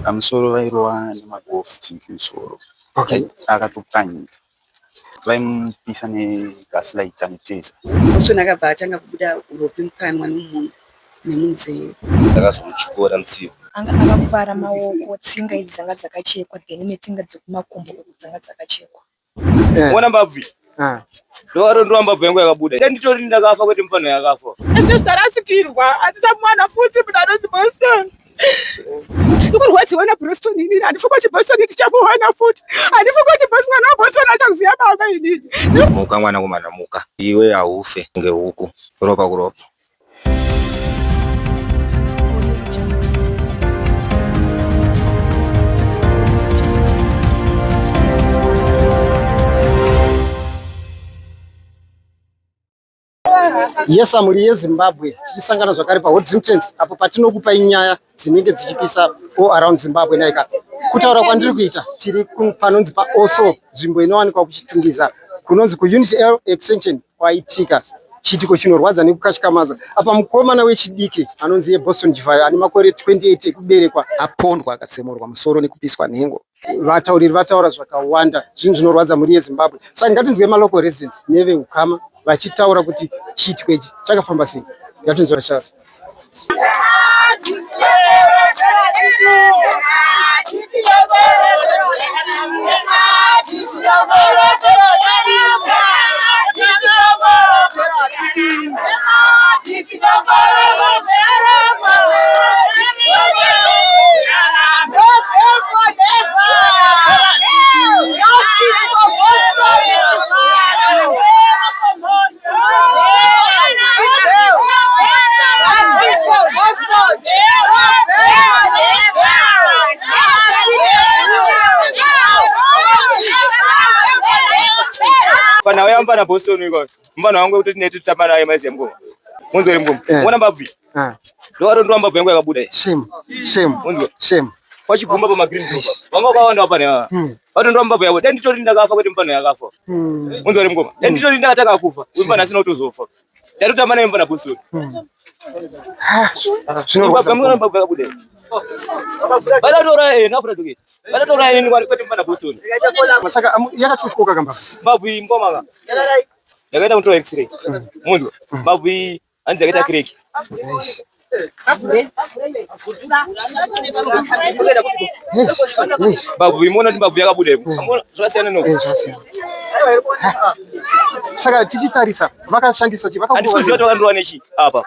Pamusoro vairova nemagolf stick musoro. Okay. Akatopwanyika. Vaimupisa negaslighter neteza. Boston akabva atanga kubuda uropi mukanwa nemumono nemunzeve. Ndakazomutyora mutsipa. Anga akakuvara maoko, tsinga idzi dzanga dzakachekwa then netsinga dzekumakumbo uku dzanga dzakachekwa. Ona mbabvu iyi. Ah. Ndovaro mbabvu yangu yakabuda. Dai nditori ndakafa kwete mufana yakafa. Izvi tarasikirwa hatichamuwana futi munhu anonzi Boston. Ndikurwadziwa naBoston inini, handifungi kuti Boston tichamuwana futi. Handifungi kuti Boston mwana waBoston achakuziva baba inini. Muka mwanakomana muka, iwe haufe ngehuku, ropa kuropa. Yes, mhuri yeZimbabwe tichisangana zvakare paHot Zim Trends apo patinokupai nyaya dzinenge dzichipisa all around Zimbabwe naika. Kutaura kwandiri kuita tiri panonzi paOso nzvimbo inowanikwa kuChitungwiza kunonzi kuUnit L Extension kwaitika chiitiko chinorwadza nekukatyamadza apa mukomana wechidiki anonzi iye Boston Chivayo ane makore 28 ekuberekwa apondwa akatsemurwa musoro nekupiswa nhengo. Vatauriri vataura zvakawanda zvinhu zvinorwadza mhuri yeZimbabwe saka ngatinzwe malocal residents neveukama vachitaura kuti chiitiko ichi chakafamba sei. Ngatinzwe vachitaura. Pana uya mfana Boston iko. Mfana wangu kuti tineti titamba naye maiziya mukoma. Munzwa mukoma. Eh. Ona mbabvu iyi. Ah, Ndovaro ndova mbabvu yangu yakabuda iyi. shame, shame, Munzwa. shame. Kwachigumba pa magreen group. Vanga vakawanda apa ne. Vatondova mbabvu yavo. Dai nditori ndakafa kwete mfana yakafa. Munzwa mukoma. Dai nditori ndakatanga kufa. Uyu mfana asina kutozofa. Ndatotamba naye mfana Boston. Ah, zvinorwadza Mbabvu yangu mukoma. mbabvu yakabuda iyi. Vadatora eh nafura tuketi. Vadatora inini kwete mfana Boston. Saka yakatotyoka kambabvu. Mbabvu iyi mukoma ka. Ndakaita kutora x-ray. Munzwa. Mbabvu iyi hanzi yakaita crack. Eish. Mbabvu iyi muona kuti mbabvu yakabuda iyi. Muona zvakasiyana Eh, noko. zvasiyana. Saka tichitarisa vakashandisa chi Handisi kuziva kuti vakandorova nechi apa.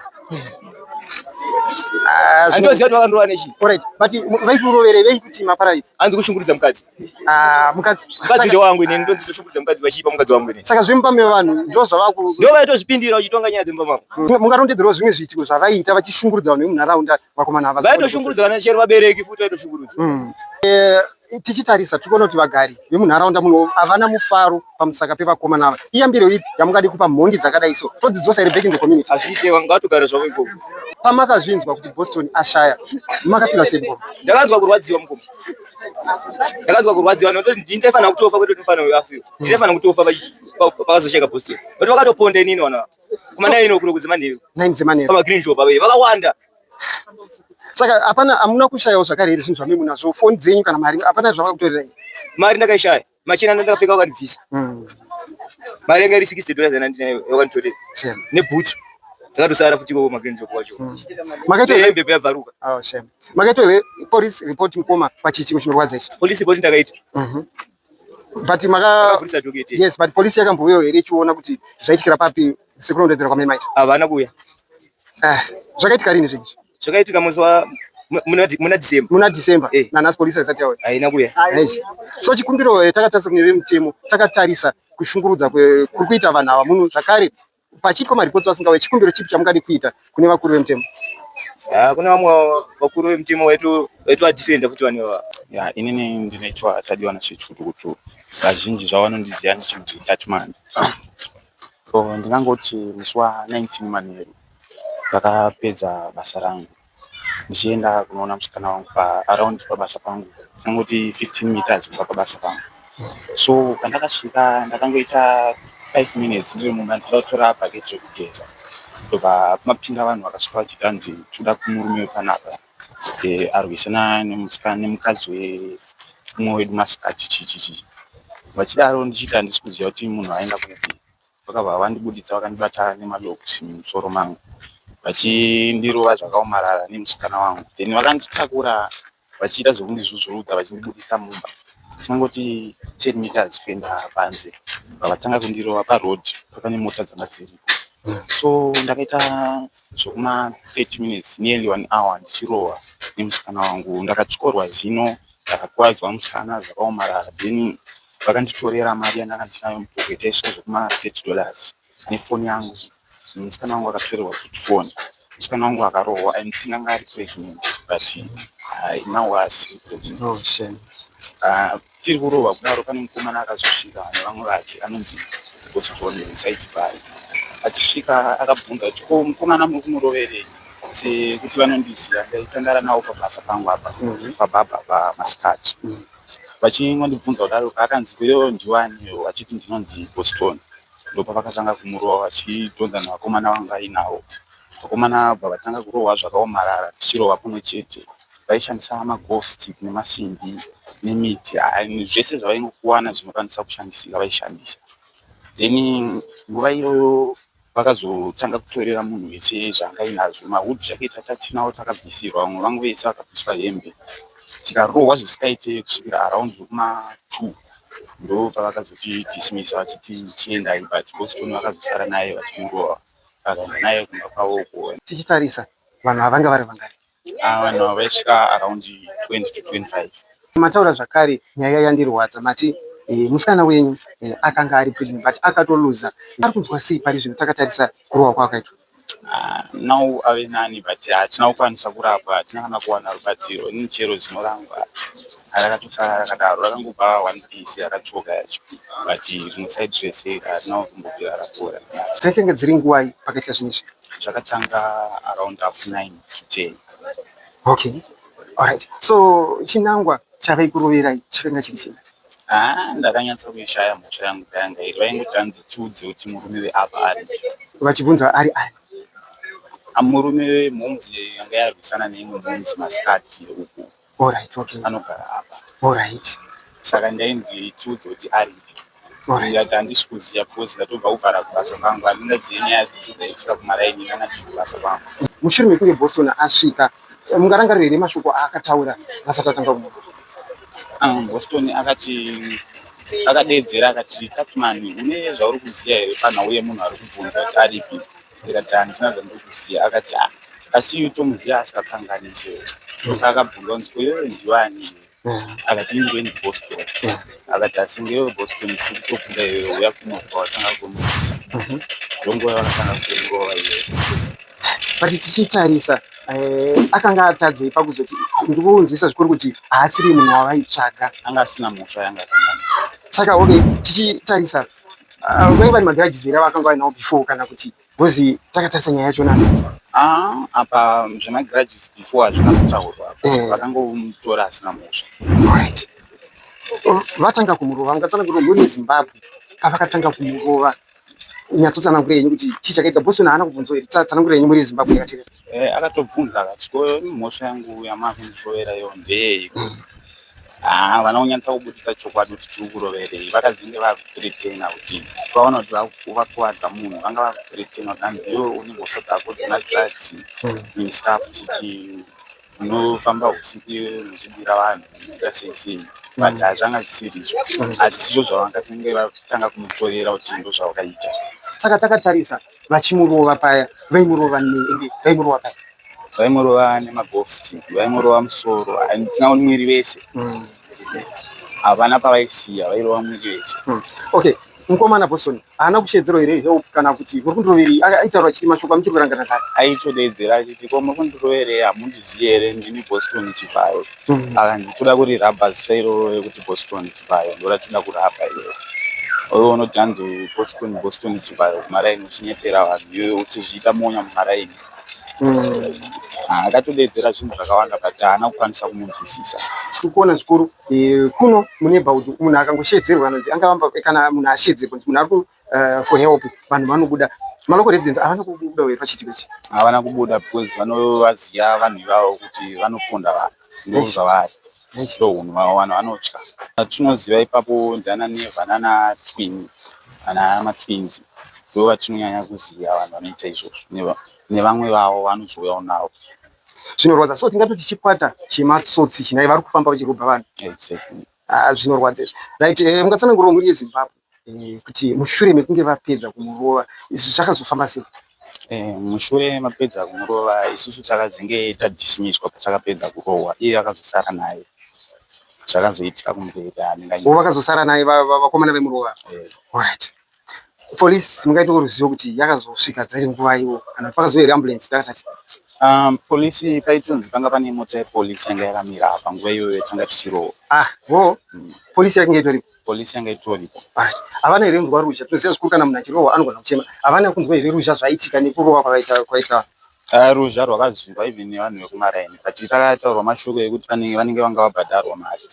Ah, Handitoziva kuti vakandorova nechi. Alright, but vaikuroverei vaikuti maparai Hanzi kushungurudza mukadzi. Ah, mukadzi. Mukadzi Saka- ndewangu inini ndonzi ndoshungurudza mukadzi vachiipa mukadzi wangu inini. Saka zvemumba mevanhu ndo zvavaku Ndo vaitozvipindira uchitonga nyaya dzemumba mangu. Mungarondedzerawo zvimwe zviitiko zvavaiita vachishungurudza vanhu vemunharaunda vakomana ava. Vaitoshungurudza kana chero vabereki futi vaitoshungurudza. Tichitarisa tiri kuona kuti vagari vemunharaunda muno havana mufaro pamusaka pevakomana ava. Iyambiro ipi yamungadi kupa mhondi dzakadai so? Todzidzosa here back in the community? Hazviite vangatogara zvavo ikoko. Pamakazvinzwa kuti Boston ashaya, makafira sei mukoma? Ndakanzwa kurwadziwa mukoma. Ndakanzwa kurwadziwa nekuti ndini ndaifanira kutofa kwete kuti mufana uyu afiwe. Ndini ndaifanira kutofa pakazosheka Boston. Nekuti vakatoponda inini vana ava. Kuma 9 o'clock dzemanheru. 9 dzemanheru. Pama green shop apa vakawanda. Saka hapana hamuna kushayawo zvakare here zvinhu zvamuri munazvo foni dzenyu kana mari hapana zvavakakutorerai? Mari ndakaishaya. Machena ndakapfeka vakandibvisa. Mari yanga iri 60 dollars yandinayo vakanditorera. Shame. Nebhutsu dzakatosara futi ikoko magreen shop wacho. Makaita here Nehembe yabvaruka. Oh, shame. Makaita here police report mukoma pachiitiko chinorwadza ichi? Police report ndakaita. But maka Ndakavhurisa docket. Yes, but police yakambouyawo here ichiona kuti zvaitikira papi sekurondedzera kwamai maita? Havana kuuya. Ah, zvakaitika rini zvinhu izvi? Zvakaitika musi wa muna December. Muna December. Eh. Nanhasi police haisati yauya. Haina kuuya. Eish. So chikumbiro takatarisa kune vemutemo, takatarisa kushungurudza kuri kuita vanhu ava muno zvakare pachiitwa maripotsi vasingauye, chikumbiro chipi chamungadi kuita kune vakuru vemutemo? Ah, kune vamwe vakuru vemutemo vaito futi vanhu ava. Ya, inini ndinoitwa Tadiwa Nashe Chukutu. Vazhinji zvavanondiziva ndichinzi Tatman. So ndingangoti musi wa 19 manheru ndakapedza basa rangu ndichienda kunoona musikana wangu pa around pabasa pangu ndingangoti 15 meters kubva pabasa pangu. So pandakasvika ndakangoita 5 minutes ndiri mumba ndichida kutora bhaketi rekugeza. Ndobva mapinda vanhu vakasvika vachiti hanzi toda kumurume wepanapa. Arwisana nemukadzi weumwe wedu masikati chii chii chii. Vachidaro ndichiti handisi kuziva kuti munhu aenda kupi. Vakabva vandibuditsa vakandibata nemalocks mumusoro mangu vachindirova zvakaomarara nemusikana wangu. Then vakanditakura vachiita zvekundizvuzvurudza vachindibuditsa mumba. Tinongoti 10 meters kuenda panze vatanga kundirova paroad pakane mota dzanga dziripo. So ndakaita zvekuma 30 minutes, nearly one hour, ndichirohwa nemusikana wangu. Ndakatyorwa zino, ndakakuvadzwa musana zvakaomarara. Then vakanditorera mari yandanga ndinayo mupocket yaisvika zvekuma $30 nefoni yangu. Musikana wangu akatorerwa futi foni. Musikana wangu akarohwa. I think anga ari pregnant, but now haasi pregnant. Oh, shame. Tiri kurohwa kudaro, pane mukomana akazosvika nevamwe vake anonzi Boston Saichivhai. Achisvika akabvunza kuti, "Ko mukomana muri kumuroverei?" Sekuti vanondiziva, ndaitandara navo pabasa pangu apa pabhabha pamasikati. Vachingondibvunza kudaro, paakanzi, "Iwewe ndiwani?" Vachiti, "Ndinonzi Boston." Ndopavakatanga kumurova vachidhonza nevakomana vanga vainavo. Vakomana vabva vatanga kurohwa zvakaomarara, tichirohwa pamwe chete. Vaishandisa magolf stick nemasimbi nemiti, zvese zvavaingowana zvinokwanisa kushandisika vaishandisa. Then nguva iyoyo vakazotanga kutorera munhu wese zvanga ainazvo. Mahood jacket atatinawo takabvisirwa, vamwe vangu vese vakabviswa hembe. Tikarohwa zvisingaite kusvikira around kuma2, ndo pavakazotidismissa vachiti chiendai, but Boston vakazosara naye vachimurova, vakaenda naye kumba kwavo uko. Tichitarisa, vanhu ava vanga vari vangani? Vanhu ava vaisvika around 20 to 25. Mataura zvakare nyaya yandirwadza, mati musikana wenyu akanga ari pregnant but akatoluza. Ari kunzwa sei pari zvino takatarisa kurohwa kwaakaitwa? Now ave nani, but hatina kukwanisa kurapwa, hatina kana kuwana rubatsiro. Ini chero zino rangu rakatosara rakadaro, rakangobva one piece yakatsvoka yacho, but rimwe side rese harina kumbobvira rapora. Dzakanga dziri nguvai pakaitika zvinhu izvi? Zvakatanga around half 9 to 10. Okay, alright. So chinangwa chavai chakanga chiri chii? Ah, ndakanyatsa kuishaya mhosva yangu payanga iri. Vaingoti hanzi tiudze kuti murume weapa ari. Vachibvunza ari ani? Murume wemhomzi yanga yarwisana neimwe mhomzi masikati uku. Alright, okay. Anogara apa. Saka ndainzi tiudze kuti aripi. Ndikati handisi kuziva because ndatobva kuvhara kubasa kwangu, handingazive nyaya dzese dzaiitika kumaraini, ndanga ndiri kubasa kwangu. Mushure mekunge Boston asvika, mungarangarira here mashoko aakataura vasati atanga kumurova? Boston akati, akadeedzera akati, "Tatman, une zvauri kuziva here panhau yemunhu ari kubvunza kuti aripi?" Ndikati, "Handina zvandiri kuziva." Akati, "Ah, asi tomuziva asikakanganisi." Akabvunza kunzi, "Iwewe ndiwani?" Akati, "Ndinonzi Boston." Akati, "Asi ngewe Boston tiri kutokuda iwewe, uya kuno." Watanga kutomubvisa, ndonguva yakatanga kutomurova iwewe. But tichitarisa, akanga atadzei pakuzoti ndikunzwisa zvikuru kuti haasiri munhu wavaitsvaga? Anga asina mhosva yanga akanganisa. Saka okay, tichitarisa, vaiva vane magrudges here avakanga vainawo before, kana kuti because takatarisa nyaya yachona? Ah, apa zvemagrudges before hazvina kutaurwa. Vakangomutora asina mhosva. Alright, vatanga kumurova, mungatsanangurira mhuri yeZimbabwe pavakatanga kumurova? Nyatsotsanangura yenyu kuti chii chakaitika. Boston haana kubvunzwa here? Tsanangura yenyu mhuri yeZimbabwe yakateerera. Akatobvunza akati, "Ko mhosva yangu yamakundirovera iyo ndeyei?" Haa, vana kunyatsa kubuditsa chokwadi kuti tiri kuroverei. Vakazinge vakuthreatena kuti vaona kuti vakuvadza munhu, vanga vakuthreatena kuti hanzi, "Iwe une mhosva dzako dzemadrugs and stuff, chichi unofamba usiku iwe muchibira vanhu, unoita sei sei." But hazvanga zvisiri izvo, hazvisizvo zvavakatinge vatanga kumutorera kuti ndo zvavakaita. Saka takatarisa vachimurova paya, vaimurova nei? Ende vaimurova paya? Vaimurova nemagolf stick, vaimurova musoro, handina mwiri wese, havana pavaisiya, vairova mwiri wese. Okay, mukomana Boston haana kushedzerwa here help, kana kuti muri kundiroverei? Aitaura achiti mashoko amuchiri kurangana ndati? Aitodedzera achiti, "Ko muri kundiroverei? Hamundizivi here? Ndini Boston Chivhayo." Akanzi, "Toda kurirabha zita iroro rekuti Boston Chivhayo, ndoratoda kurabha iroro. Iwe unoti hanzi Boston, Boston Chivhayo kumaraini, uchinyepera vanhu, iwe uchizviita monya mumaraini." Akatodedzera zvinhu zvakawanda, but haana kukwanisa kumunzwisisa. Tiri kuona zvikuru kuno muneighborhood, munhu akangoshedzerwa anonzi angavamba, kana munhu ashedzerwa kunzi munhu ari for help, vanhu vanobuda. Malocal residents havana kubuda here pachiitiko ichi? Havana kubuda because vanovaziva vanhu ivavo kuti vanoponda vanhu, ndo zvavari, ndo hunhu hwavo, vanhu vanotya. Tinoziva ipapo ndiana Neva nana Twin, ana matwins ndo vatinonyanya kuziva vanhu vanoita izvozvo, nevamwe vavo vanozouyawo navo. Zvinorwadza. So tingatoti chikwata chematsotsi chinai vari kufamba vachirobha vanhu. Exactly. Ah, zvinorwadza izvi. Right, mungatsanangurirawo mhuri yeZimbabwe kuti mushure mekunge vapedza kumurova izvi zvakazofamba sei? Mushure mapedza kumurova, isusu takazenge tadismisswa patakapedza kurohwa. Iye akazosara naye, zvakazoitika kumberi handinga. Vakazosara naye vakomana vemurova? Alright. Police mungaitawo ruzivo kuti yakazosvika dziri nguva iwo kana pakazouya here ambulance takatati? Polisi paitonzi panga pane mota yepolisi yanga yakamira apa nguva iyoyo tanga tichirohwa. Ah, ho, polisi yakange itoripo? Polisi yanga itoripo. Alright. Havana here kunzwa ruzha? Tinoziva zvikuru kana munhu achirohwa anogona kuchema. Havana kunzwa here ruzha zvaitika nekurohwa kwavaita kwaita? Ruzha rwakazwikwa even nevanhu vekumaraini, but pakataurwa mashoko ekuti vanenge vanga vabhadharwa mari.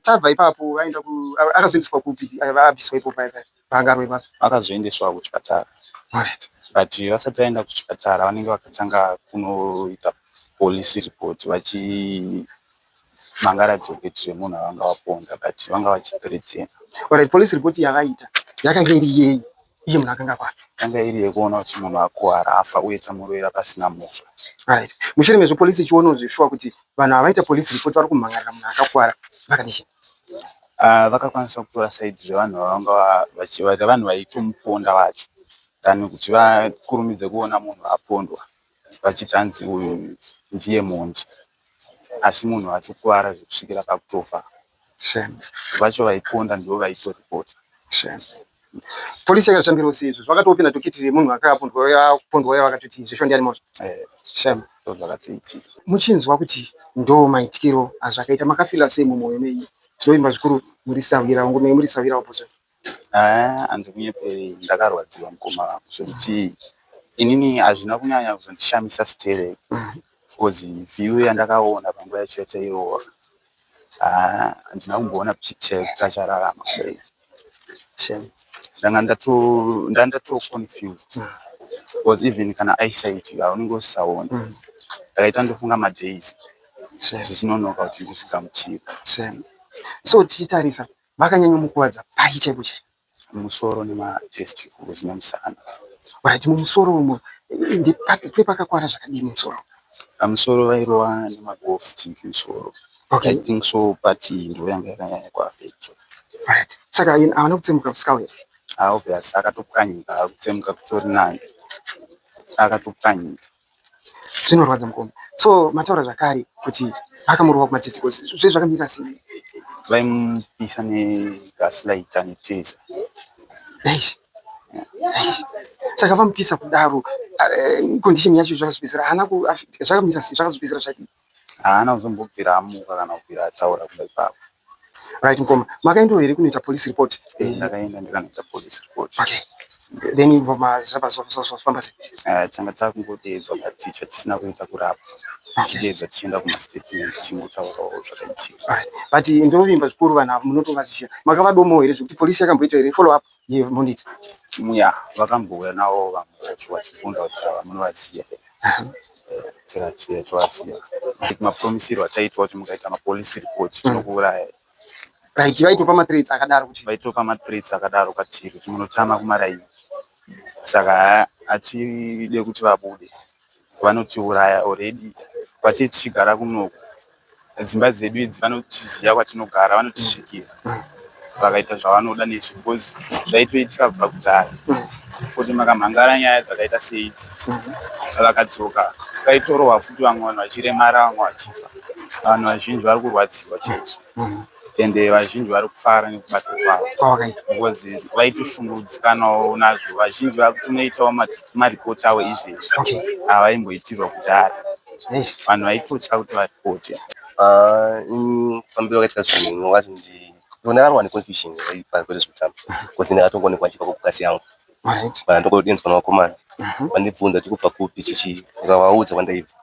Tabva ipapo vaenda ku akazoendeswa kupi abviswa ipapo paangarwa ipapo? Akazoendeswa kuchipatara. Alright. But vasati vaenda kuchipatara vanenge vakatanga kunoita police report vachimangara docket remunhu avanga vaponda, but vanga vachithreatena. Alright, police report yavaita yakanga iri yei iye munhu akanga akwana? Yanga iri yekuona kuti munhu akuwara afa uye tamurovera pasina mhosva. Alright. Mushure mezvo polisi ichionawo zveshuwa kuti vanhu havaita police report vari kumhan'arira munhu akakuwara, vakadii? Vakakwanisa kutora side revanhu vavanga revanhu vaitomuponda vacho than kuti vakurumidze kuona munhu apondwa vachiti hanzi uyu ndiye mhondi, asi munhu achikuvara zvekusvikira pakutofa. Shame. Vacho vaiponda ndivo vaitoripota. Shame. Polisi yakazvitambirawo sei izvo? Vakatopinda docket remunhu akapondwa uya vakatoti zveshuwa ndiani mhosva? Shame. Ndo zvakatoitika. Muchinzwa kuti ndo maitikiro azvakaita, makafila sei mumwoyo menyu? Tinovimba zvikuru muri sahwira wangu, muri sahwira waBoston. Handikunyeperi, ndakarwadziwa mukoma vangu, zvekuti inini hazvina kunyanya kuzondishamisa stereki because view yandakaona panguva yacho yatairohwa, handina kumboona picture yekuti achararama kudai. Shame. Ndanga ndato confused because even kana eyesight haunenge usisaoni. Ndakaita ndofunga madays zvichinonoka kuti ndizvigamuchire. Shame. So tichitarisa vakanyanya mukuvadza pai chaipo chaipo? Musoro nematesticles nemusana. Alright, mumusoro umo ndepapi pepakakwara zvakadii mumusoro? Pamusoro vairova nemagolf stick musoro. I think so, but ndo yanga yakanyanya kuaffectwa. Alright. Saka havana kutsemuka skull here? Obvious, akatopwanyika, kutsemuka kutori nani, akatopwanyika. Zvinorwadza mukoma. So mataura zvakare kuti vakamurova kumatesticles, zve zvakamira sei? Vaimupisa negaslighter netaser. Eish. Eish. Saka vamupisa kudaro, condition yacho zvakazopedzisira haana zvakamira sei, zvakazopedzisira zvadii? Haana kuzombobvira amuka kana kubvira ataura kubva ipapo. Right, mukoma, makaendawo here kunoita police report? Ndakaenda ndikanoita police report. Okay, then zvabva zvafamba sei? Tanga takungodeedzwa but chatisina kuita kurapwa, tichideedzwa tichienda kumastatement tichingotaurawo zvakaitika. Alright. But ndovimba zvikuru vanhu ava munotovaziva. Makavadomawo here zvekuti polisi yakamboita here follow up yemhondi idzi? Ya, vakambouya navo vamwe vacho vachibvunza kuti ava munovaziva here, tikati tovaziva. Mapromisiro ataitwa kuti mukaita mapolice report tinokuurayai. Right, vaitopa mathreats akadaro kuti? Vaitopa mathreats akadaro kwatiri kuti munotama kumaraini, saka hatide kuti vabude, vanotiuraya. Already kwatiri tichigara kunoku, dzimba dzedu idzi vanotiziva kwatinogara, vanotisvikira vakaita zvavanoda nesu because zvaitoitika kubva kudhara futi. Makamhangara nyaya dzakaita seidzi, vakadzoka vaitorohwa futi, vamwe vanhu vachiremara, vamwe vachifa. Vanhu vazhinji vari kurwadziwa chaizvo, ende vazhinji vari kufara nekubatwa kwavo Kwavakaita. because vaitoshungurudzikanawo nazvo. Vazhinji vakutonoitawo maripoti avo izvezvi havaimboitirwa kudhara. Vanhu vaitotya kuti varipote. Fambiro wakaitika zvinhu wazi ndakarwa neconfusion kwete zvekutamba because ndakatongoonekwa achibva kukasi yangu. Kana ndongodenzwa nevakomana vandibvunza kuti kubva kupi chichi, ndikavaudza kwandaibva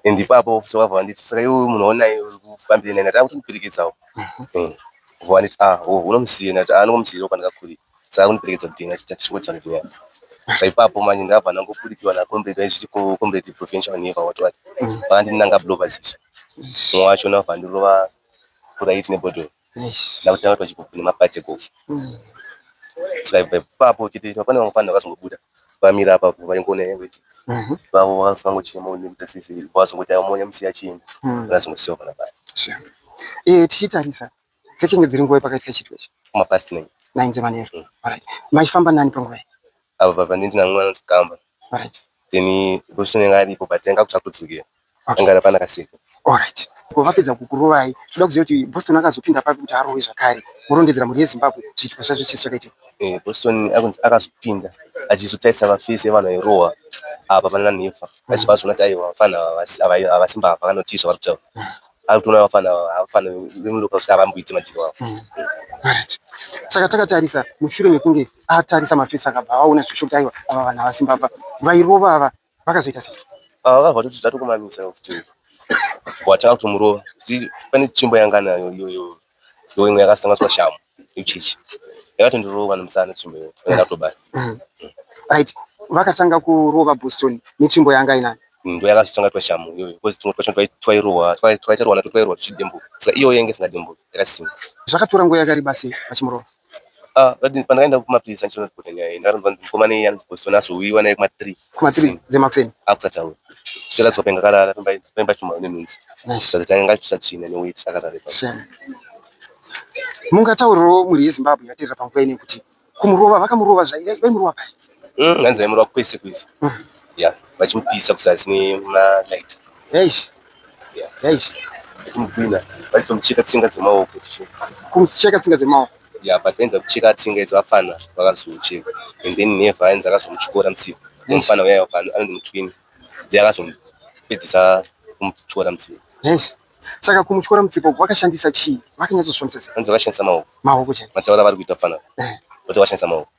and ipapo futi vakabva vanditi, "Saka iwe munhu waonaye uri kufambira naye?" Ndati, "Akutondiperekedzawo." Bva vanditi, "Ah, oh, unomusiya?" Ndati, "Ah, ndingomusiyirawo kwandakakurira." Saka akundiperekedza kudheni achiti tichingotaura nyaya. Saka ipapo manje ndakabva ndangobudikirwa nacomrade vaizviti comrade provincial neva what what. Vakandinanga blow paziso. Mumwe wacho ndakabva ndirova kuright nebhodhoro. Ndakutanga kuitwa chikuku nemabhachi egofu. Saka ibva ipapo chete pane vamwe vanhu vakazongobuda vamira apapo vaingoona yangu iti vavo vakasangochema nekuita sei vazongoti amonya musiya achienda vakazongosiyiwa pana paya. Sure. Eh, tichitarisa dzechinge dziri nguva pakaitika chiitiko ichi Kuma past 9. 9 dzemanheru. Alright. Maifamba nani panguva iyi? Apa papa ndina mwana anonzi Gamba. Alright. Then Boston yanga aripo but anga kutsva kudzokera. Okay. Anga ari pana kasefa. Alright. Ko vapedza kukurovai, toda kuziva kuti Boston akazopinda papi kuti arohwe zvakare. Murondedzera mhuri yeZimbabwe zviitiko zvacho chisi chakaitika. Eh, Boston akunzi akazopinda achizotarisa mafesi evanhu vairohwa apa pana Nhefa. Achibva azoona kuti aiwa vafana havasi mbavha kana kuti chii zvavari kutaura. Ari kutoona vafana ava havafana vemuloka kuti havamboiti madhiri wavo. Alright. Saka takatarisa mushure mekunge atarisa mafesi akabva aona zveshuwa kuti aiwa ava vanhu havasi mbavha. Vairova ava vakazoita sei? Ava vakabva vatoti tatokumamisa futi. Vatanga kutomurova. Kuti pane tsvimbo yanga nayo iyoyo ndo imwe yakasanganiswa shamu yechechi. Yakatondirova nemusana tsvimbo iyoyo. Yakatobaya. Right. Vakatanga kurova Boston netsvimbo yanga inayo. Ndo yakazotanga kuitwa shamu iyoyo because tumwe twacho twairohwa twairohwa natwo twairohwa tuchidembuka. Saka iyoyo yange isingadembuki yakasimba. Zvakatora nguva yakareba sei vachimurova? Ah, pandakaenda kumapurisa ndichinoripota nyaya iyi ndakatonzwa kunzi mukomana iye anonzi Boston azouyiwa naye kuma 3 Kuma 3 dzemakuseni. akusataura. Tichiradzwa painga akarara paimba chuma nenhunzi. Nice. Saka tanga tsvina neweti akarara ipapo. Shame. Mungataurirawo mhuri yeZimbabwe yateerera panguva ino kuti kumurova vakamurova vaimurova pai? Hanzi vaimurova kwese kwese. Yeah, vachimupisa kuzasi nemalight. Eish. Yeah. Eish. Vachimugwina, vachizomucheka tsinga dzemaoko. Kumucheka tsinga dzemaoko. Yeah, but vainza kucheka tsinga idzi vafana vakazocheka. And then Neva ainzi akazomutyora mutsipa. Mufana uya anonzi mutwini. Ndiye akazomupedzisa kumutyora mutsipa. Eish. Saka kumutyora mutsipa uku vakashandisa chii? Vakanyatsozvifambisa sei? Hanzi vakashandisa maoko. Maoko chaiwo. Mataura vari kuita fana. Eh. Kuti vakashandisa maoko.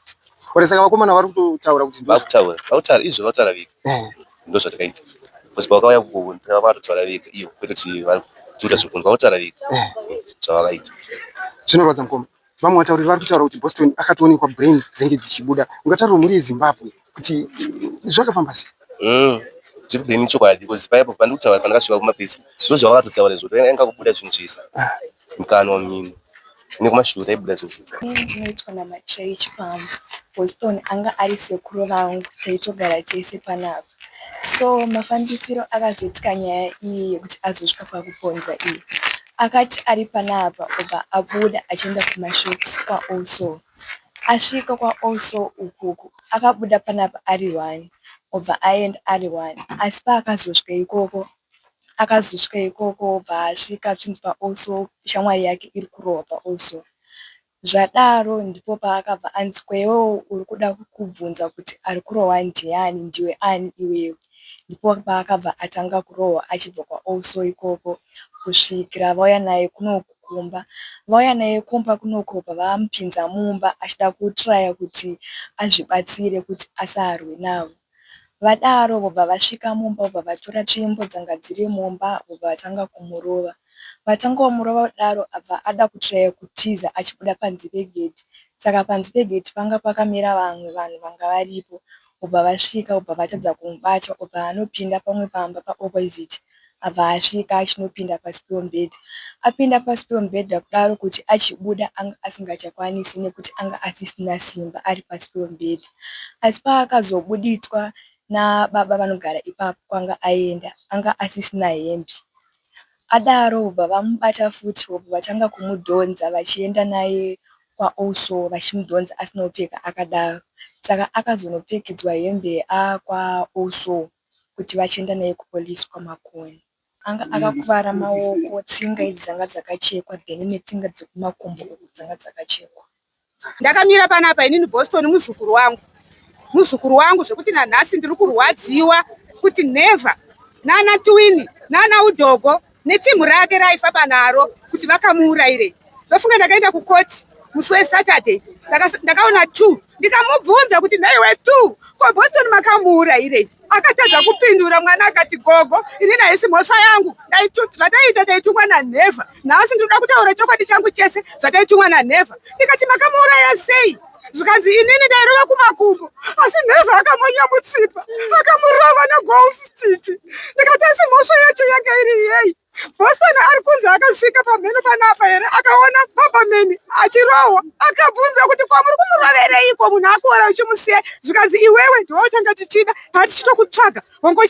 Ore saka vakomana vari kutotaura kuti Vakutaura, vakutaura izvo vakutaura vega. Eh. Ndo zvatakaita. Because vakauya vakatotaura vega iyo kwete kuti vari kuita zvekunzwa vakutaura vega. Eh. Zvavakaita. Zvinorwadza mukoma. Vamwe vatauri vari kutaura kuti Boston akatoonekwa brain dzinge dzichibuda. Ungataurira mhuri yeZimbabwe kuti zvakafamba sei? Zvebheni chokwadi because paipo pandikutaura pandakasvika kumapurisa ndo zvavakatotaura izvo kuti yanga kubuda zvinhu zvese mukanwa mumino nekumashure aibuda zvinhu zvese. Ini ndinoitwa naMatrei Chipambo. Boston anga ari sekuru vangu, taitogara tese panapa. So mafambisiro akazoitika nyaya iyi yekuti azosvika pakupondwa iyi. Akati ari panapa obva abuda achienda kumashops kwaAllsoul. Asvika kwaAllsoul ukuku akabuda panapa ari one obva aenda ari one. Asi paakazosvika ikoko akazosvika ikoko obva asvika zvinzi paAllsoul shamwari yake iri kurohwa paAllsoul. Zvadaro ndipo paakabva anzi ko iwewe uri kuda kubvunza kuti ari kurohwa ndiani ndiwe ani iwewe. Ndipo paakabva atanga kurohwa achibva kwaAllsoul ikoko kusvikira vauya naye kunoku kumba. Vauya naye kumba kunoku vobva vamupinza mumba achida kutiraya kuti azvibatsire kuti asarwe navo. Vadaro vobva vasvika mumba vobva vatora tsvimbo dzanga dziri mumba vobva vatanga kumurova. Vatanga kumurova kudaro abva ada kutiraya kutiza achibuda panze pegedhi. Saka panze pegedhi panga pakamira vamwe vanhu vanga varipo. Vobva vasvika vobva vatadza kumubata obva anopinda pamwe pamba paopposite. Abva asvika achinopinda pasi pemubhedha. Apinda pasi pemubhedha kudaro kuti achibuda anga asingachakwanisi nekuti anga asisina simba ari pasi pemubhedha. Asi paakazobuditswa nababa vanogara ipapo kwanga aenda anga asisina hembe. Adaro vobva vamubata futi vobva vatanga kumudhonza vachienda naye kwaAllsoul vachimudhonza asina kupfeka akadaro. Saka akazonopfekedzwa hembe akwaAllsoul kuti vachienda naye kupolisi kwaMakoni. Anga akakuvara maoko, tsinga idzi dzanga dzakachekwa then netsinga dzekumakumbo uku dzanga dzakachekwa. Ndakamira panapa inini Boston muzukuru wangu. Muzukuru wangu zvekuti nanhasi ndiri kurwadziwa kuti Never nana Twini nana Udogo netimu rake raaifamba naro kuti vakamuuraire. Ndofunga ndakaenda kukoti musi weSaturday ndakaona 2 ndikamubvunza kuti nhaiwe 2 ko Boston makamuurairei? Akatadza kupindura mwana akati gogo inini haisi mhosva yangu, zvataiita taitumwa naNheva. Nhasi ndinoda kutaura chokwadi changu chese, zvataitumwa naNheva. Ndikati makamuuraya sei? Zvikanzi inini ndairova kumakumbo, asi Nhevha akamonya mutsipa, akamurova negolf stick. Ndikati asi mhosva yacho yanga iri yei? Boston ari kunzi akasvika pamheno panapa here akaona Babameni achirohwa, akabvunza kuti kwamuri kumurovereiko munhu akuora uchimusiya. Zvikanzi iwewe ndiwe tanga tichida, tatichitokutsvaga,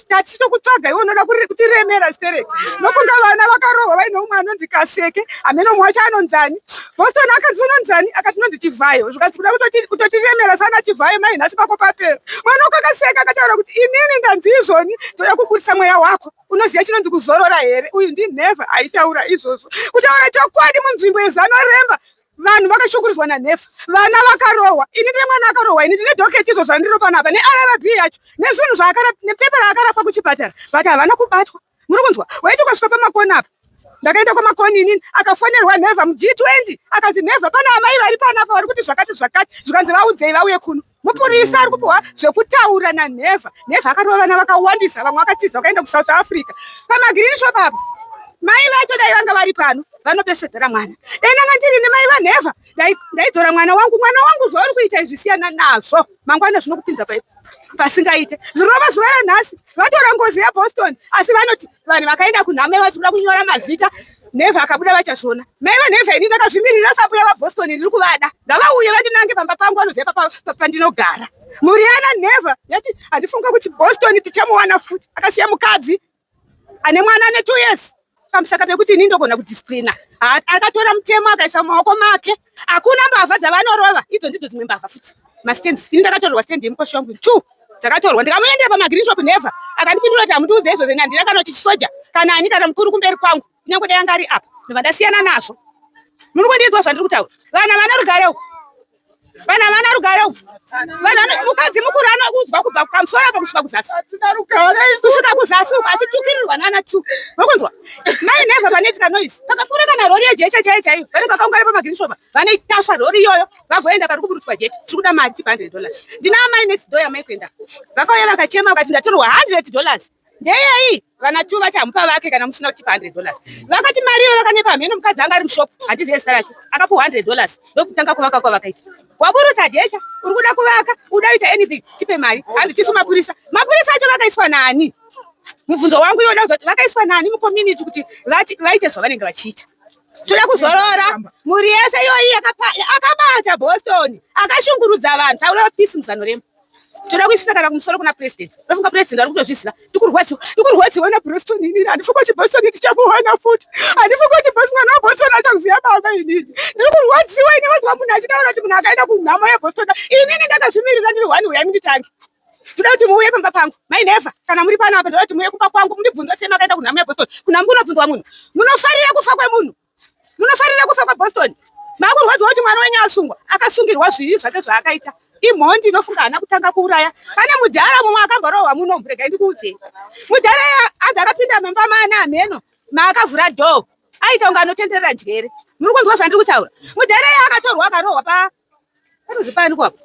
tatichitokutsvaga iwe unoda kutiremera stereki. Nofunga vana vakarohwa vaine umwe anonzi Kaseke, hameno umwe wacho anonzani. Boston akanzi unonzani, akati unonzi Chivhayo. Zvikanzi kuda kutotiremera sana Chivhayo, mai nhasi pako papera. Mwana akakaseka akataura kuti inini ndanzi izvoni ndoda kubudisa mweya wako, unoziva chinonzi kuzorora here? Uyu ndiNhevha aitaura izvozvo. Kutaura chokwadi, munzvimbo yeZano Remba vanhu vakashungurudzwa naNhevha, vana vakarohwa. Ini ndine mwana akarohwa, ini ndine docket izvo zvandiro panapa neRRB yacho nezvinhu nepepa raakarapwa kuchipatara, but havana kubatwa. Muri kunzwa? Waiti ukasvika pamakona apa, ndakaenda kwaMakoni inini, akafonerwa Nhevha muG20, akanzi Nhevha, pana amai vari panapa vari kuti zvakati zvakati. Zvikanzi vaudzei vauye kuno. Mupurisa ari kupiwa zvekutaura naNhevha. Nhevha akarova vana vakawandisa, vamwe vakatiza vakaenda kuSouth Africa. Pamagreen shop apa, mai vacho dai vanga vari pano vanopesedzera mwana. Dai ndanga ndiri nemai vaNhevha, ndaidzora mwana wangu. Mwana wangu, zvauri kuita izvi siyana nazvo, mangwana zvinokupinza pasingaite. Zvirova zuva ranhasi vatora ngozi yaBoston, asi vanoti vanhu vakaenda kunhamo vati kuda kunyora mazita. Nhevha akabuda vachazviona. Mai vaNhevha, ini ndakazvimirira sambuya vaBoston, ndiri kuvada, ngavauye vandinange pamba pangu, vanoziva pandinogara. Mhuri yana Nhevha yati handifunga kuti Boston tichamuwana futi. Akasiya mukadzi ane mwana ane 2 years pamusaka pekuti ini ndogona kudisciplina. Akatora mutemo akaisa mumaoko make. Hakuna mbavha dzavanorova, idzo ndidzo dzimwe mbavha futi. Mastands, ini ndakatorerwa stand yemukosho wangu, two dzakatorwa. Ndikamuendera pamagreen shop, Nhevha akandipindura kuti hamundiudze izvozvo, ini handina kana kuti chisoja kana ani kana mukuru kumberi kwangu, kunyange dai anga ari apa ndobva ndasiyana nazvo. Muri kundinzwa zvandiri kutaura? Vana vana rugare uku, vana vana rugare uku. Vanhu mukadzi mukuru anoudzwa kubva pamusoro apa kusvika kuzasi, kusvika kuzasi uku, achitukirirwa nana two. Vokunzwa mai Nhevha panoitika noise, pakapfuura kana rori yejecha chaiyo chaiyo, vanenge vakaungana pamagreen shop, vanoitasva rori iyoyo vagoenda pari kuburutswa jecha. Tiri kuda mari, tipa $100. Ndina amai next door yamai kuenda, vakauya vakachema vakati ndatorwa $100. Ndeyei? Vana two vati hamupa vake kana musina kutipa $100. Vakati mari iyo vakanepa mheno mukadzi anga ari mushop, handizive zita rake, akapuwa $100 ndokutanga kuvaka kwavakaita. Waburutsa jecha, uri kuda kuvaka, uda kuita anything, tipe mari. Hanzi tisu mapurisa. Mapurisa acho vakaiswa nani? Mubvunzo wangu iwoda kuzoti vakaiswa nani mucommunity kuti vaite zvavanenge vachiita? Toda kuzorora. Mhuri yese iyoyi akabata Boston, akashungurudza vanhu, taura peace muZano Remba. Toda kuisvitsa kana kumusoro kuna president. Ndofunga president ari kutozviziva. Ndikurwadziwa, ndikurwadziwa naBoston inini. Handifunga kuti Boston tichamuwana futi. Handifunga kuti mwana waBoston achakuziva baba. Inini ndiri kurwadziwa ini. Vazwa munhu achitaura kuti munhu akaenda kunhamo yeBoston, inini ndakazvimirira, ndiri one. Uyai munditange. Toda kuti muuye pamba pangu, mai Nhevha, kana muri pano apa, ndoda kuti muuye kumba kwangu mundibvunze sei makaenda kunhamo yeBoston. Kunhamo kunobvunzwa munhu. Munofarira kufa kwemunhu, munofarira kufa kwaBoston. Makurwadziwa kuti mwana wenyu asungwa, akasungirwa zvivi zvake zvaakaita. Imhondi, inofunga haana kutanga kuuraya. Pane mudhara mumwe akamborohwa muno, regai ndikuudzei. Mudhara anzi akapinda mumba maana hameno maakavhura door, aita kunge anotenderera njere. Muri kunzwa zvandiri kutaura? Mudhara iye akatorwa akarohwa pa panozi pani kwapo,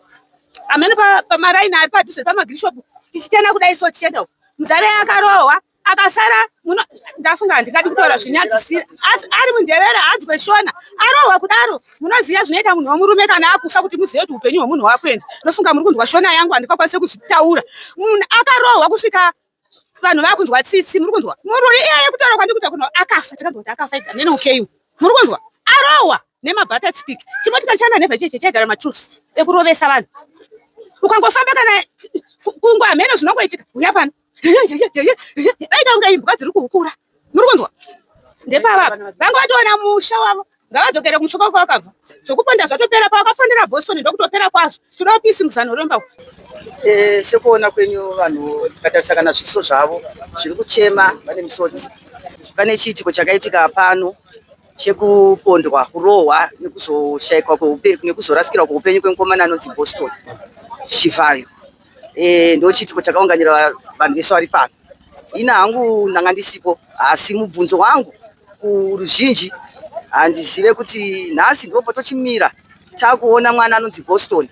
hameno pamaraini ari padhuze pamagreen shop, tichitena kudai so tichienda uko. Mudhara iye akarohwa akasara muno. Ndafunga handingadi kutaura zvinyadzisira, asi ari mundevere, hanzwe Shona. Arohwa kudaro, munoziva zvinoita munhu wemurume kana akufa, kuti muzive kuti upenyu hwemunhu hwakuenda. Ndofunga muri kunzwa Shona yangu, handingakwanise kuzvitaura. Munhu akarohwa kusvika vanhu vakunzwa tsitsi. Muri kunzwa? Muruyi iyeye, kutaura kwandikuita kuno, akafa. Takanzwa kuti akafa ega mene ukeiwo. Muri kunzwa? Arohwa nemabutter stick, chimotika chana Nhevha cheche chaigara matrusi ekurovesa vanhu. Ukangofamba kana kungwa, hameno zvinongoitika, uya pano, vaita kunge imbwa dziri kuhukura. Muri kunzwa? Ndepavapa vanga vatoona musha wavo, ngavadzokere kumusha kwavo kwavakabva. Zvokuponda zvatopera, pavakapondera Boston ndokutopera kwazvo. Toda peace muZano Remba. Sekuona kwenyu, vanhu vakatarisa kana zviso zvavo zviri kuchema, vane misodzi. Pane chiitiko chakaitika pano chekupondwa, kurohwa nekuzoshayikwa, nekuzorasikirwa kweupenyu kwemukomana anonzi Boston Chivhayo. Ndo chiitiko chakaunganira vanhu vese vari pano. Ina hangu ndanga ndisipo, asi mubvunzo wangu kuruzhinji, handizive kuti nhasi ndipo patochimira takuona mwana anonzi Boston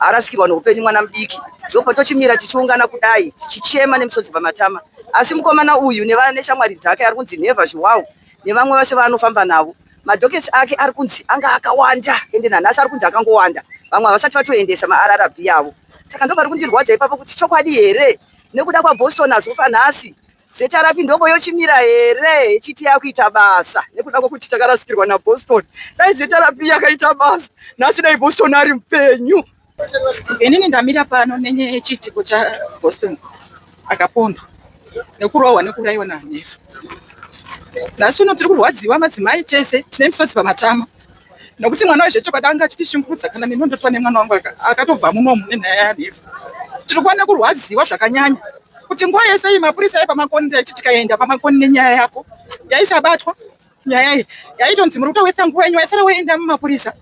arasikirwa neupenyu, mwana mudiki, ndipo patochimira tichiungana kudai tichichema nemisodzi pamatama. Asi mukomana uyu neshamwari dzake ari kunzi Nhevha Zhuwao nevamwe vese vaanofamba navo, madockets ake ari kunzi anga akawanda, ende nanhasi ari kunzi akangowanda. Vamwe havasati vatoendesa maRRB yavo. Saka ndopari kundirwadza ipapo kuti chokwadi here nekuda kwaBoston azofa nhasi ZRP ndopo yochimira here ichiti yakuita basa nekuda kwekuti takarasikirwa naBoston. Dai ZRP yakaita basa nhasi dai Boston ari mupenyu. Inini ndamira pano nenyaya yechiitiko chaBoston akapondwa nekurohwa nekuurayiwa naNefa. Nhasi uno tiri kurwadziwa madzimai tese tine misodzi pamatama nokuti mwana wezvechokwadi anga achitishungurudza kana neni ndotwa nemwana wangu akatobva munomu nenyaya yaNefa. Tiri kuona kurwadziwa zvakanyanya kuti nguva yese iyi mapurisa aipamakoni ndaiti tikaenda pamakoni nenyaya yako yaisabatwa nyaya iyi yaitonzi muri kutowesta nguva yenyu waisara woenda mumapurisa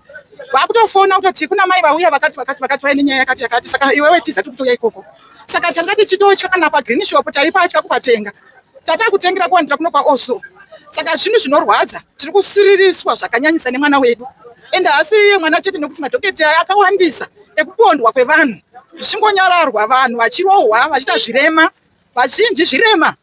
vakutofona kutoti kuna mai vauya vakati vakati vakati vaine nyaya yakati yakati saka iwewe tiza tiri kutouya ikoko saka tanga tichitotya kana pagreen shop taipatya kupatenga tatakutengera kuwandira kuno kwaoso saka zvinhu zvinorwadza tiri kusiririswa zvakanyanyisa nemwana wedu ende haasi iye mwana chete nekuti madhoketi aya akawandisa ekupondwa kwevanhu zvichingonyararwa vanhu vachirohwa vachiita zvirema Vazhinji zvirema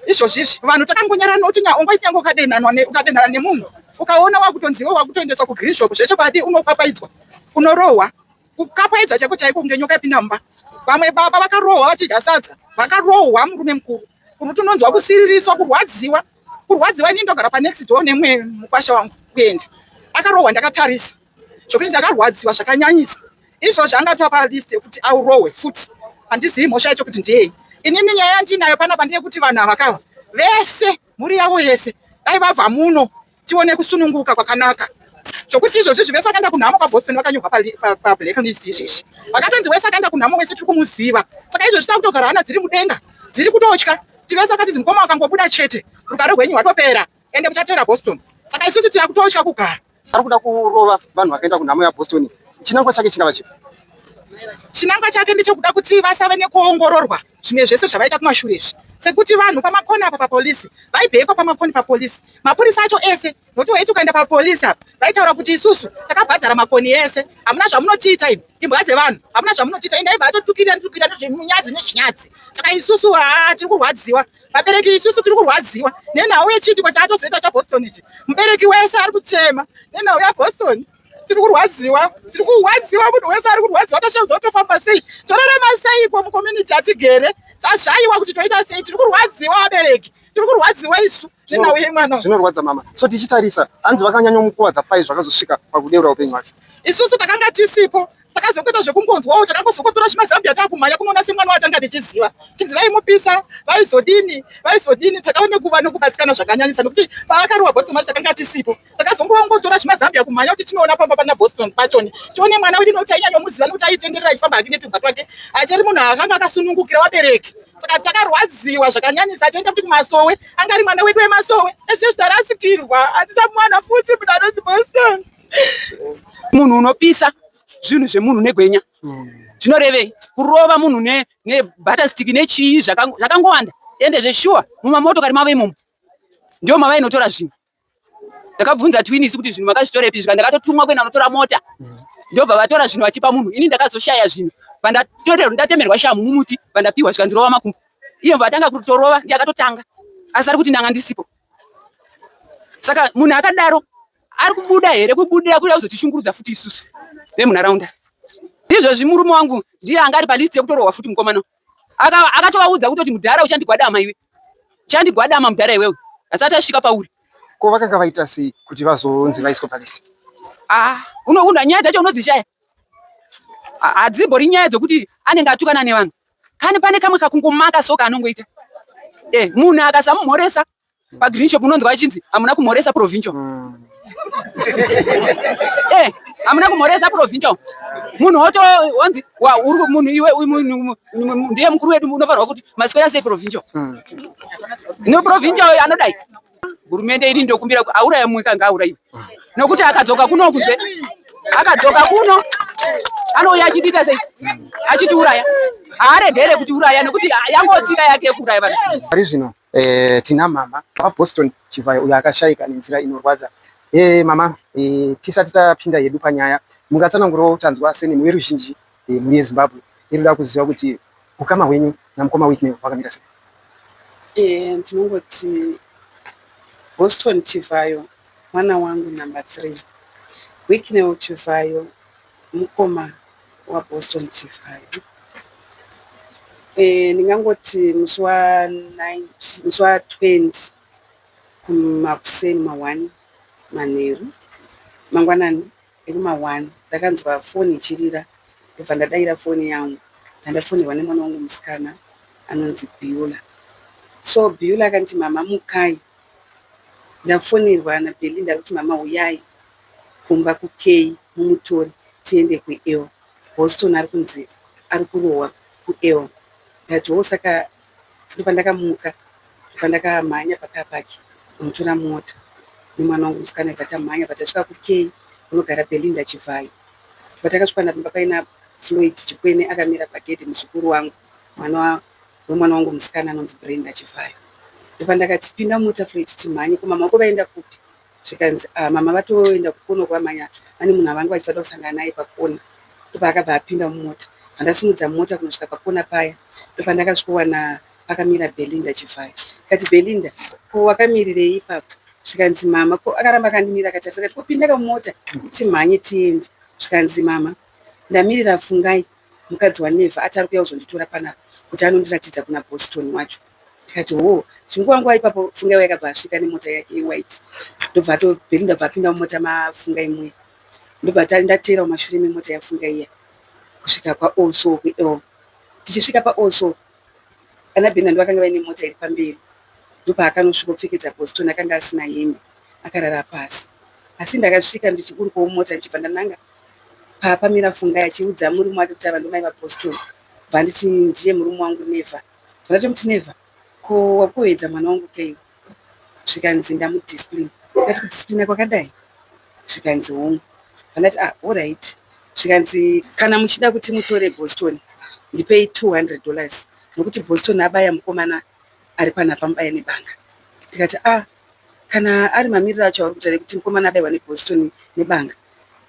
izvozvi izvi vanhu takangonyarara nokuti ungaiti nyange ukadenhana nemunhu ukaona wakutonzi iwe wakutoendeswa kugreen shop zvechokwadi unokapaidzwa unorohwa kukapaidzwa chaiko chaiko kunge nyoka yapinda mumba vamwe baba vakarohwa vachidya sadza vakarohwa murume mukuru kuruti unonzwa kusiririswa kurwadziwa kurwadziwa ini ndogara panext door nemwe mukwasha wangu kuenda akarohwa ndakatarisa zvokuti ndakarwadziwa zvakanyanyisa izvozvi angatova palist yekuti aurohwe futi handizivi mhosva yacho kuti ndeyei inini nyaya yandinayo panapa ndeyekuti vanhu ava kava vese mhuri yavo yese dai vabva muno tione kusununguka kwakanaka zvokuti izvozvi izvi vese vakaenda kunhamo kwaboston vakanyorwa pablack list izvezvi vakatonzi wese akaenda kunhamo wese tiri kumuziva saka izvozvi takutogara hana dziri mudenga dziri kutotya tivese vakati mukoma wakangobuda chete rugare rwenyu rwatopera ende muchatera Boston saka isusu tiri kutotya kugara ari kuda kurova vanhu vakaenda kunhamo yaBoston chinangwa chake chingava chipi chinangwa chake ndechekuda kuti vasave nekuongororwa zvimwe zvese zvavaita kumashure izvi sekuti vanhu pamakoni apa papolisi vaibhekwa pamakoni papolisi mapurisa acho ese nokuti waiti ukaenda papolisi apa vaitaura kuti isusu takabhadhara makoni ese hamuna zvamunotiita imi imbwa dzevanhu hamuna zvamunotiita ende aibva atotukirira nditukirira nezvemunyadzi nezvinyadzi saka isusu haa tiri kurwadziwa Vabereki isusu tiri kurwadziwa nenhau yechiitiko chaatozoita chaBoston ichi. Mubereki wese ari kuchema nenhau yaBoston. Tiri kurwadziwa, tiri kurwadziwa, munhu wese ari kurwadziwa. Tashaudzwa tofamba sei, torarama seiko mucommunity yatigere? Tashaiwa kuti toita sei. Tiri kurwadziwa vabereki, tiri kurwadziwa isu nenhau yemwana. Zvinorwadza mama. So tichitarisa, hanzi vakanyanyomukuwadza pai zvakazosvika pakudeura upenyu hwake. Isusu takanga tisipo takazokuita zvekungonzwawo takangozokotora zvimazambia takumhanya kunoona semwana watanga tichiziva chinzi vaimupisa vaizodini vaizodini takaone kuva nokubatikana zvakanyanyisa nokuti paakarohwa boston macho takanga tisipo takazongowangotora zvimazambia kumhanya kuti tinoona pamba pana boston pachoni tione mwana wedu nokuti ainyanyomuziva nokuti aitenderera achifamba hake netubva twake achiri munhu akanga akasunungukira vabereki saka takarwadziwa zvakanyanyisa achienda futi kumasowe anga ari mwana wedu wemasowe ezvinezvi tarasikirwa hatichamuwana futi munhu anonzi boston Munhu unopisa zvinhu zvemunhu negwenya zvinorevei? Kurova munhu nebutter stick nechii zvakangowanda. Ende zveshuwa mumamotokari mavo imomo ndio mavainotora zvinhu. Ndakabvunza twinisi kuti zvinhu makazvitorepi zvika ndakatotumwa kuenda kunotora mota ndobva vatora zvinhu vachipa munhu. Ini ndakazoshaya zvinhu pandatemerwa shamhu mumuti pandapiwa zvikandirova makumbo. Iye vatanga kutorova ndiye akatotanga asi ari kuti ndanga ndisipo. Saka munhu akadaro ari kubuda here kubudira kuda kuzotishungurudza futi isusu vemunharaunda izvozvi murume wangu ndiye anga ari palist yekutorohwa futi mukomana akatovaudza kutoti mudhara uchandigwadama iwe uchandigwadama mudhara iwewe asati asvika pauri ko vakanga vaita sei kuti vazonzi vaiswe palist ah unoona nyaya dzacho unodzishaya hadzimbori nyaya dzokuti anenge atukana nevanhu kane pane kamwe kakungomaka so kaanongoita eh munhu akasamumhoresa pagreen shop unonzwa achinzi hamuna kumhoresa provincial Eh, hamuna kumhoresa provincial munhu woto wanzi wa uri munhu iwe munhu ndiye mukuru wedu unofanirwa kuti maswera sei provincial no provincial anodai hurumende iri ndokumbira auraya mumwe kanga auraiwe nokuti akadzoka kuno kuzve akadzoka kuno anouya achitiita sei achitiuraya haaregere kutiuraya nokuti yangotsika yake yekuuraya vanhu pari zvino eh, tina mama vaBoston Chivhayo uyo akashaika nenzira inorwadza. Eh, mama eh, tisati tapinda hedu panyaya mungatsanangurawo tanzwa seni veruzhinji eh, mhuri yeZimbabwe iri kuda kuziva kuti ukama hwenyu namukoma Wicknell hwakamira sei? Eh, ndinongoti Boston Chivhayo mwana wangu number 3 Wicknell Chivhayo mukoma waBoston Chivhayo. Ndingangoti musi wa20 kumakuseni ma1 manheru, mangwanani ekuma1, ndakanzwa foni ichirira, ndobva ndadaira foni yangu. Ndandafonerwa nemwana wangu musikana anonzi Beulah. So Beulah akanditi, "Mama, mukai, ndafonerwa naBelinda ari kuti mama uyai kumba kuK mumutore tiende kuL. Boston ari kunzi ari kurohwa kuL." Ndikati, "Hoo." Saka ndopandakamuka, ndopandakamhanya pacar park kunotora mota nemwana wangu musikana. Bva tamhanya, bva tasvika kuK kunogara Belinda Chivhayo. Patakasvika pamba paina Floyd Chikwene akamira pagedhi, muzukuru wangu, mwana wemwana wangu musikana anonzi Brenda Chivhayo. Ndopandakati, "Pinda mumota, Floyd, timhanye. Ko mama wako vaenda kupi?" Zvikanzi, "Ah, mama vatoenda kukona kwamhanya, vane munhu avanga vachida kusangana naye pakona." Ndopaakabva apinda mumota, bva ndasimudza mota kunosvika pakona paya. Ndopandakasvikowana pakamira Belinda Chivhayo. Ndikati, "Belinda, ko wakamirirei ipapo?" Zvikanzi, "Mama." Ko akaramba akandimira akatarisa. Ndikati, "Kopinda kamumota timhanye tiende." Zvikanzi, "Mama, ndamirira Fungai, mukadzi waNevha, ati ari kuuya kuzonditora panapa kuti anondiratidza kuna Boston wacho." Ndikati, "Hoo." Chinguva nguva ipapo Fungai yakabva asvika nemota yake yewhite, ndobva ato Belinda bva apinda mumota maFungai muya, ndobva ndateera mumashure memota yaFungai iya kusvika kwaAllsoul kuL. Tichisvika paAllsoul, ana Belinda ndo vakanga vaine mota iri pamberi. Ndopaakanosvikopfekedza Boston, akanga asina hembe, akarara pasi. Asi ndakasvika ndichiburukawo mumota, ndichibva ndananga pamira Fungai achiudza murume wake kuti ava ndomai vaBoston. Bva nditi, "Ndiye murume wangu Nevha." Ndakatomuti, "Nevha, ko wakuedza mwana wangu keiwe?" Zvikanzi, "Ndamudiscipline." Ndikati, "Kudisciplina kwakadai?" Zvikanzi, "Hongu." Ndati, "Ah, alright." Zvikanzi, "Kana muchida kuti mutore Boston, ndipei $200, nokuti Boston abaya mukomana ari panapa, mubaya nebanga." Ndikati, "Ah, kana ari mamiriro acho auri kutaura ekuti mukomana abayiwa neBoston nebanga,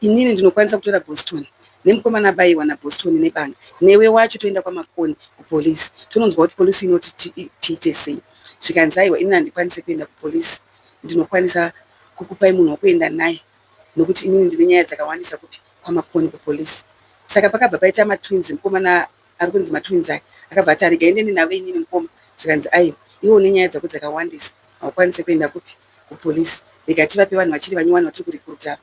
inini ndinokwanisa kutora Boston nemukomana abayiwa naBoston nebanga newe wacho, toenda kwaMakoni kupolisi, tononzwa kuti polisi inoti tiite sei." Zvikanzi, "Aiwa, inini handikwanisi kuenda kupolisi, ndinokwanisa kukupai munhu wekuenda naye, nokuti inini ndine nyaya dzakawandisa kupi kwaMakoni kupolisi." Saka pakabva paita matwins, mukomana ari kunzi matwins aya akabva ati, "Arega endeni navo inini, mukoma." Zvikanzi, "Aiwa, iwe une nyaya dzako dzakawandisa, haukwanisi kuenda kupi kupolisi, rega tivape vanhu vachiri vanyowani vatiri kurecruita."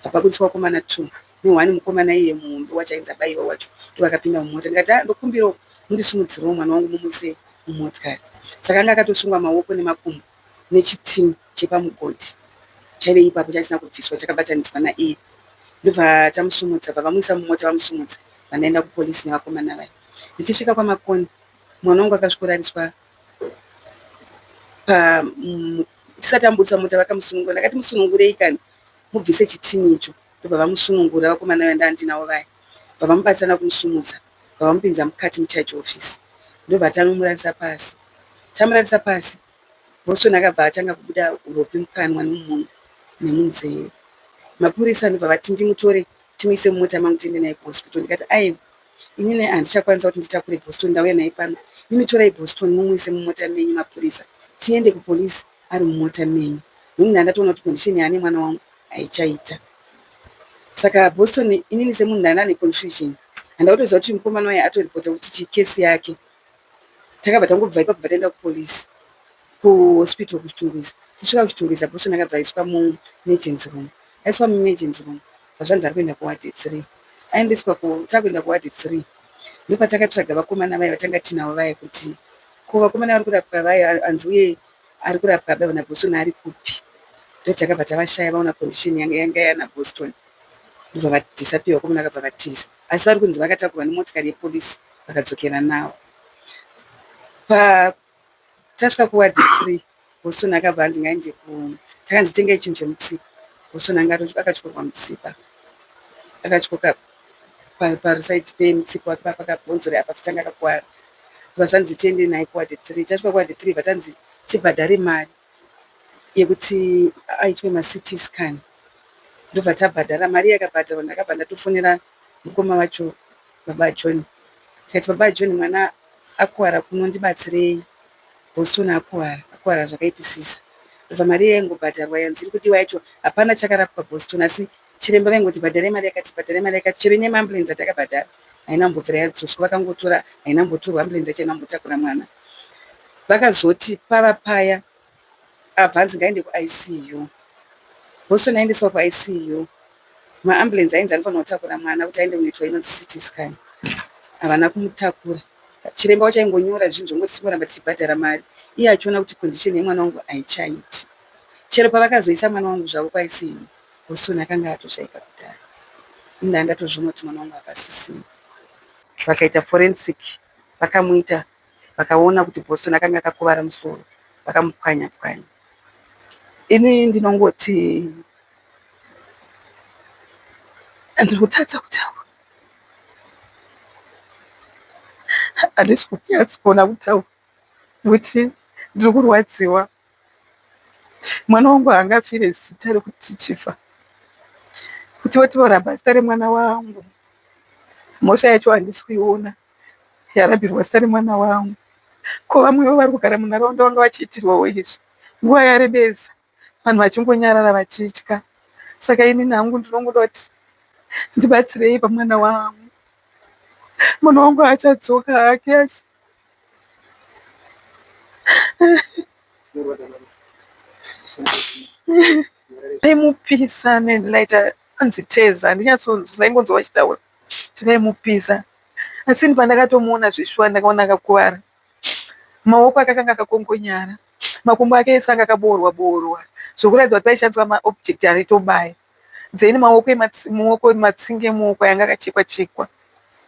Bva pabudiswa vakomana two neone mukomana iye muhombe wacho ainzi abayiwa wacho, ndovakapinda mumota. Ndikati, "A, ndokumbirawo mundisimudzirewo mwana wangu mumuise mumotikari." Saka anga akatosungwa maoko nemakumbo nechitini chepamugodhi chaive ipapo chasina kubviswa, chakabatanidzwa naiye. Ndobva tamusumudza, bva vamuisa mumota, vamusumudza, vandaenda kupolisi nevakomana vaya. Ndichisvika kwaMakoni, mwana wangu akasvikorariswa pa tisati ambudiswa mota, vakamusunungura. Ndakati, "Musunungurei kani, mubvise chitini icho." Ndobva vamusunungura vakomana vaya ndandinavo vaya, bva vamubatsirana kumusumudza, bva vamupinza mukati mucharge office, ndobva tanomurarisa pasi. Tamurarisa pasi, Boston akabva atanga kubuda uropi mukanwa nemumhuno nemunzeve. Mapurisa ndobva vati ndimutore timuise mumota mangu tiende naye kuhospital. Ndikati, "Aiwa, inini handichakwanisa kuti nditakure Boston, ndauya naye pano. Imi torai Boston mumuise mumota menyu, mapurisa, tiende kupolisi ari mumota menyu, nokuti ndandatoona kuti condition yaane mwana wangu haichaita." Saka Boston, inini semunhu ndanga ndane confusion, handida kutoziva kuti mukomana waye atoripota kuti chikesi yake. Takabva tangobva ipapo, bva taenda kupolisi, kuhospital kuChitungwiza. Tichisvika kuChitungwiza, Boston akabva aiswa muemergency room. Aiswa muemergency room, bva zvanzi ari kuenda kuward 3. Aendeswa, takuenda kuward 3, ndopatakatsvaga vakomana vaya vatanga tinavo vaya kuti ko vakomana vari kurapwa vaya, anzi uye ari kurapwa abayiwa naBoston ari kupi? Ndotakabva tavashaya. Vaona condition yanga yana Boston, ndobva vadisappear. Vakomana vakabva vatiza, asi vari kunzi vakatakurwa nemotikari yepolisi vakadzokera navo. Pa tasvika kuward 3, Boston akabva anzi ngaende ku, takanzi tengai chinhu chemutsipa. Boston anga akatyorwa mutsipa, akatyoka parusaidi pemutsipa wake pakabhonzora apa futi anga akakuwara. Bva zvanzi tiende naye kuward 3. Tasvika kuward 3, bva tanzi tibhadhare mari yekuti aitwe maCT scan. Ndobva tabhadhara mari. Yakabhadharwa, ndakabva ndatofonera mukoma wacho, baba John. Ndikati, "Baba John, mwana akuwara kuno, ndibatsirei, Boston akuwara, akuwara zvakaipisisa." Ndobva mari yaingobhadharwa yanzi iri kudiwa yacho, hapana chakarapwa Boston, asi Chiremba vaingoti bhadharai mari yakati, bhadharai mari yakati. Chero ine maambulenzi atakabhadhara haina kumbobvira yadzoswa, vakangotora haina kumbotorwa ambulenzi yacho haina kumbotakura mwana. Vakazoti pava paya abva anzi ngaende kuICU. Boston aendeswa kuICU, maambulenzi ainzi anofanirwa kutakura mwana kuti aende kunoitwa inonzi CT scan. Havana kumutakura. Chiremba wacho aingonyora zvinhu zvongoti tingoramba tichibhadhara mari iye achiona kuti condition yemwana wangu haichaiti. Chero pavakazoisa mwana wangu zvavo kuICU, Boston akanga atoshaika kudhara. Ini ndanga ndatozviona kuti mwana wangu hapasisina. Vakaita forensic vakamuita vakaona kuti Boston akanga akakuvara musoro vakamupwanya pwanya. Ini ndinongoti ndiri kutadza kutaura, handisi kunyatsogona kutaura nekuti ndiri kurwadziwa. Mwana wangu haangafire zita rekuti Chifa kuti voti voramba zita remwana wangu. Mhosva yacho handisi kuiona. Yarambirwa zita remwana wangu. Ko vamwewo vari kugara munharaunda vanga vachiitirwawo izvi. Nguva yarebesa vanhu vachingonyarara vachitya. Saka inini hangu ndinongoda kuti ndibatsirei pamwana wangu. Mwana wangu achadzoka hake asi Vaimupisa nelighter anzi teza handinyatsonzwa ndaingonzwa vachitaura kuti vaimupisa asi ini pandakatomuona zveshuwa ndakaona akakuvara maoko ake akanga akakongonyara makumbo ake ese anga akaboorwa boorwa zvekuratidza kuti paishandiswa maobject aitobaya then maoko emaoko matsinga emaoko anga akachekwa chekwa.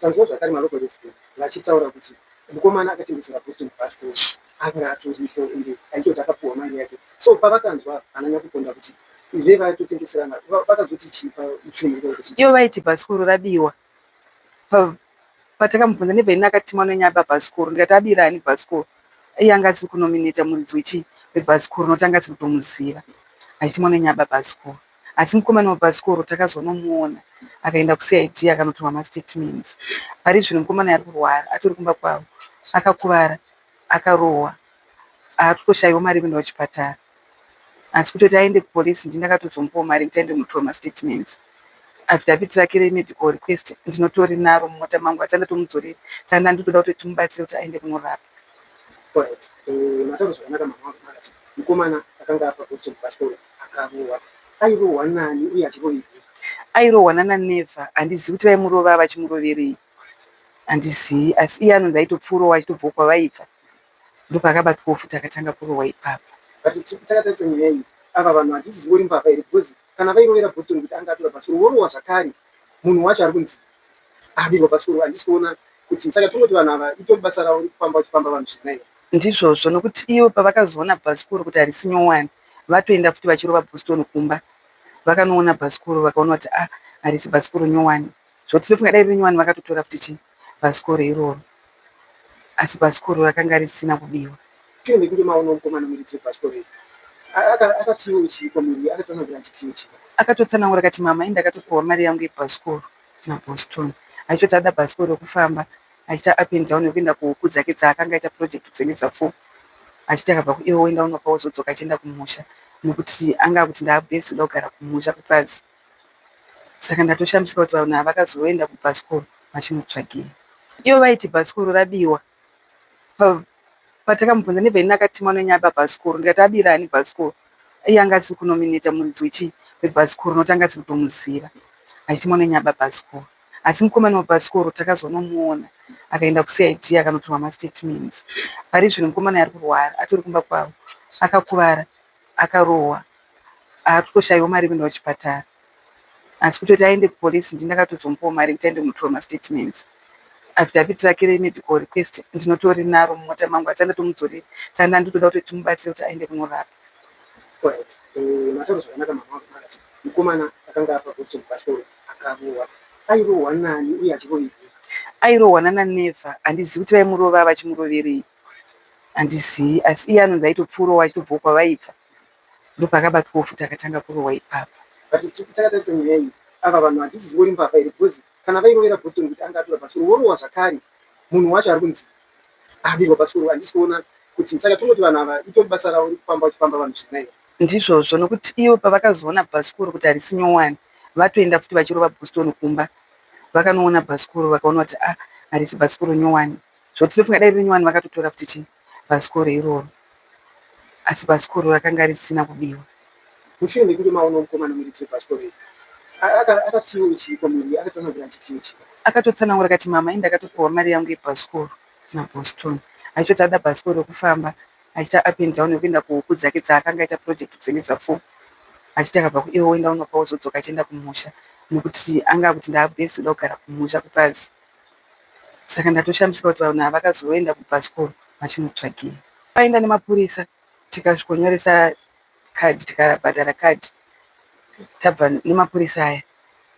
Tanzwa zvakare malocal resident vachitaura kuti mukomana akatengesera Boston bhasikoro anga atoripo ende aitoti akapuhwa mari yake so pavakanzwa ana nyakuponda kuti vevatotengeserana vakazoti chii paupfumi. Ivo vaiti bhasikoro rabiwa Patakamubvunza never ini akati mwana wenyu aba bhasikoro ndikati abira ani bhasikoro iye anga asiri kunominata muridzi wechii webhasikoro nokuti anga asiri kutomuziva achiti mwana wenyu aba bhasikoro asi mukomana webhasikoro takazonomuona akaenda kuCID akanotorwa mastatements pari zvino mukomana ari kurwara atori kumba kwavo akakuvara akarohwa akutoshayiwa mari yekuenda kuchipatara asi kutoti aende kupolice ndini ndakatozomupawo mari yekuti aende kunotorwa mastatements affidavit rake remedical request ndinotori naro mumota mangu asi andatomudzoreri saka ndandotoda kuti timubatsire kuti aende kunorapwa. Alright, eh, mataura zvakanaka mama wangu makati mukomana akanga apa Boston bhasikoro akarohwa. Airohwa nani uye achiroverei? Airohwa nana Never, handizivi kuti vaimurova vachimuroverei handizivi asi iye anonzi aitopfuurawo achitobvawo kwavaibva ndopaakabatwawo futi akatanga kurohwa ipapo. But takatarisa nyaya iyi ava vanhu hadzisi dzingori mbavha here because kana vairovera Boston kuti anga atora bhasikoro vorohwa zvakare munhu wacho ari kunzi abirwa bhasikoro handisi kuona kuti saka tongoti vanhu ava itori basa ravo rekufamba vachifamba vanhu zvina here. Ndizvozvo nokuti ivo pavakazoona bhasikoro kuti harisi nyowani vatoenda futi vachirova Boston kumba vakanoona bhasikoro vakaona kuti ah harisi bhasikoro nyowani Zvekuti ndofunga dai riri nyowani vakatotora futi chii bhasikoro iroro asi bhasikoro rakanga risina kubiwa. Mushure mekunge maona mukomana muridzi webhasikoro iri akatiwo chii kwamuri akatsanangura achitiwo chii? Akatotsanangura akati mama ini ndakatopiwa mari yangu yebhasikoro naBoston achitoti ada bhasikoro rekufamba achiita up and down yekuenda kuhuku dzake dzaakanga aita project kudzengesa 4 achiti akabva kuiwe woenda unopa wozodzoka achienda kumusha nekuti anga akuti ndaabhesi kuda kugara kumusha kupurazi. Saka ndatoshamisika kuti vanhu ava vakazoenda kubhasikoro vachinotsvagei. Ivo vaiti bhasikoro rabiwa. Patakamubvunza never ini akati mwana wenyu aba bhasikoro ndikati abira ani bhasikoro. Iye anga asiri kunominata muridzi wechii webhasikoro nokuti anga asiri kutomuziva achiti mwana wenyu aba bhasikoro. Asi mukomana webhasikoro takazonomuona akaenda kuCID akanotorwa mastatements. Pari zvino mukomana ari kurwara atori kumba kwavo akakuvara akarohwa akutoshayiwa mari yekuenda kuchipatara asi kutoti aende kupolice ndini ndakatozomupawo mari yekuti aende kunotorwa mastatements affidavit rake remedical request ndinotori naro mumota mangu asi andatomudzoreri saka ndandotoda kuti timubatsire kuti aende kunorapwa. Alright, eh, mataura zvakanaka mama wangu makati mukomana akanga apa Boston bhasikoro akarohwa. Airohwa nani uye achiroverei? Airohwa nana Never, handizivi kuti vaimurova vachimuroverei handizivi asi iye anonzi aitopfuurawo achitobvawo kwavaibva Ndopakabatwawo futi akatanga kurohwa ipapo. But takatarisa nyaya iyi ava vanhu hadzisi dzingori mbavha here because kana vairovera Boston kuti anga atora bhasikoro vorohwa zvakare munhu wacho ari kunzi abirwa bhasikoro handisi kuona kuti saka tongoti vanhu ava itori basa ravo rekufamba vachifamba vanhu zvina here. Ndizvozvo nokuti ivo pavakazoona bhasikoro kuti harisi nyowani Vatoenda futi vachirova Boston kumba vakanoona bhasikoro vakaona kuti ah harisi bhasikoro nyowani. Zvekuti ndofunga dai riri nyowani vakatotora futi chii bhasikoro iroro. Asi bhasikoro rakanga risina kubiwa. Mushure mekunge maona mukomana muridzi webhasikoro iri, akatiwo chii kwamuri? Akatsanangura achitiwo chii? Akatotsanangura akati mama ini ndakatopiwa mari yangu yebhasikoro naBoston. Achitoti ada bhasikoro rekufamba achiita up and down nekuenda kuhuku dzake dzaakanga aita project kutengesa 4 achiti akabva kuiwe woenda unopa wozodzoka achienda kumusha nekuti anga akuti ndaabhesi kuda kugara kumusha kupazi. Saka ndatoshamisika kuti vanhu ava vakazoenda kubhasikoro vachinotsvagei. Vaenda nemapurisa tikasvikonyoresa kadhi tikabhadhara kadhi tabva nemapurisa aya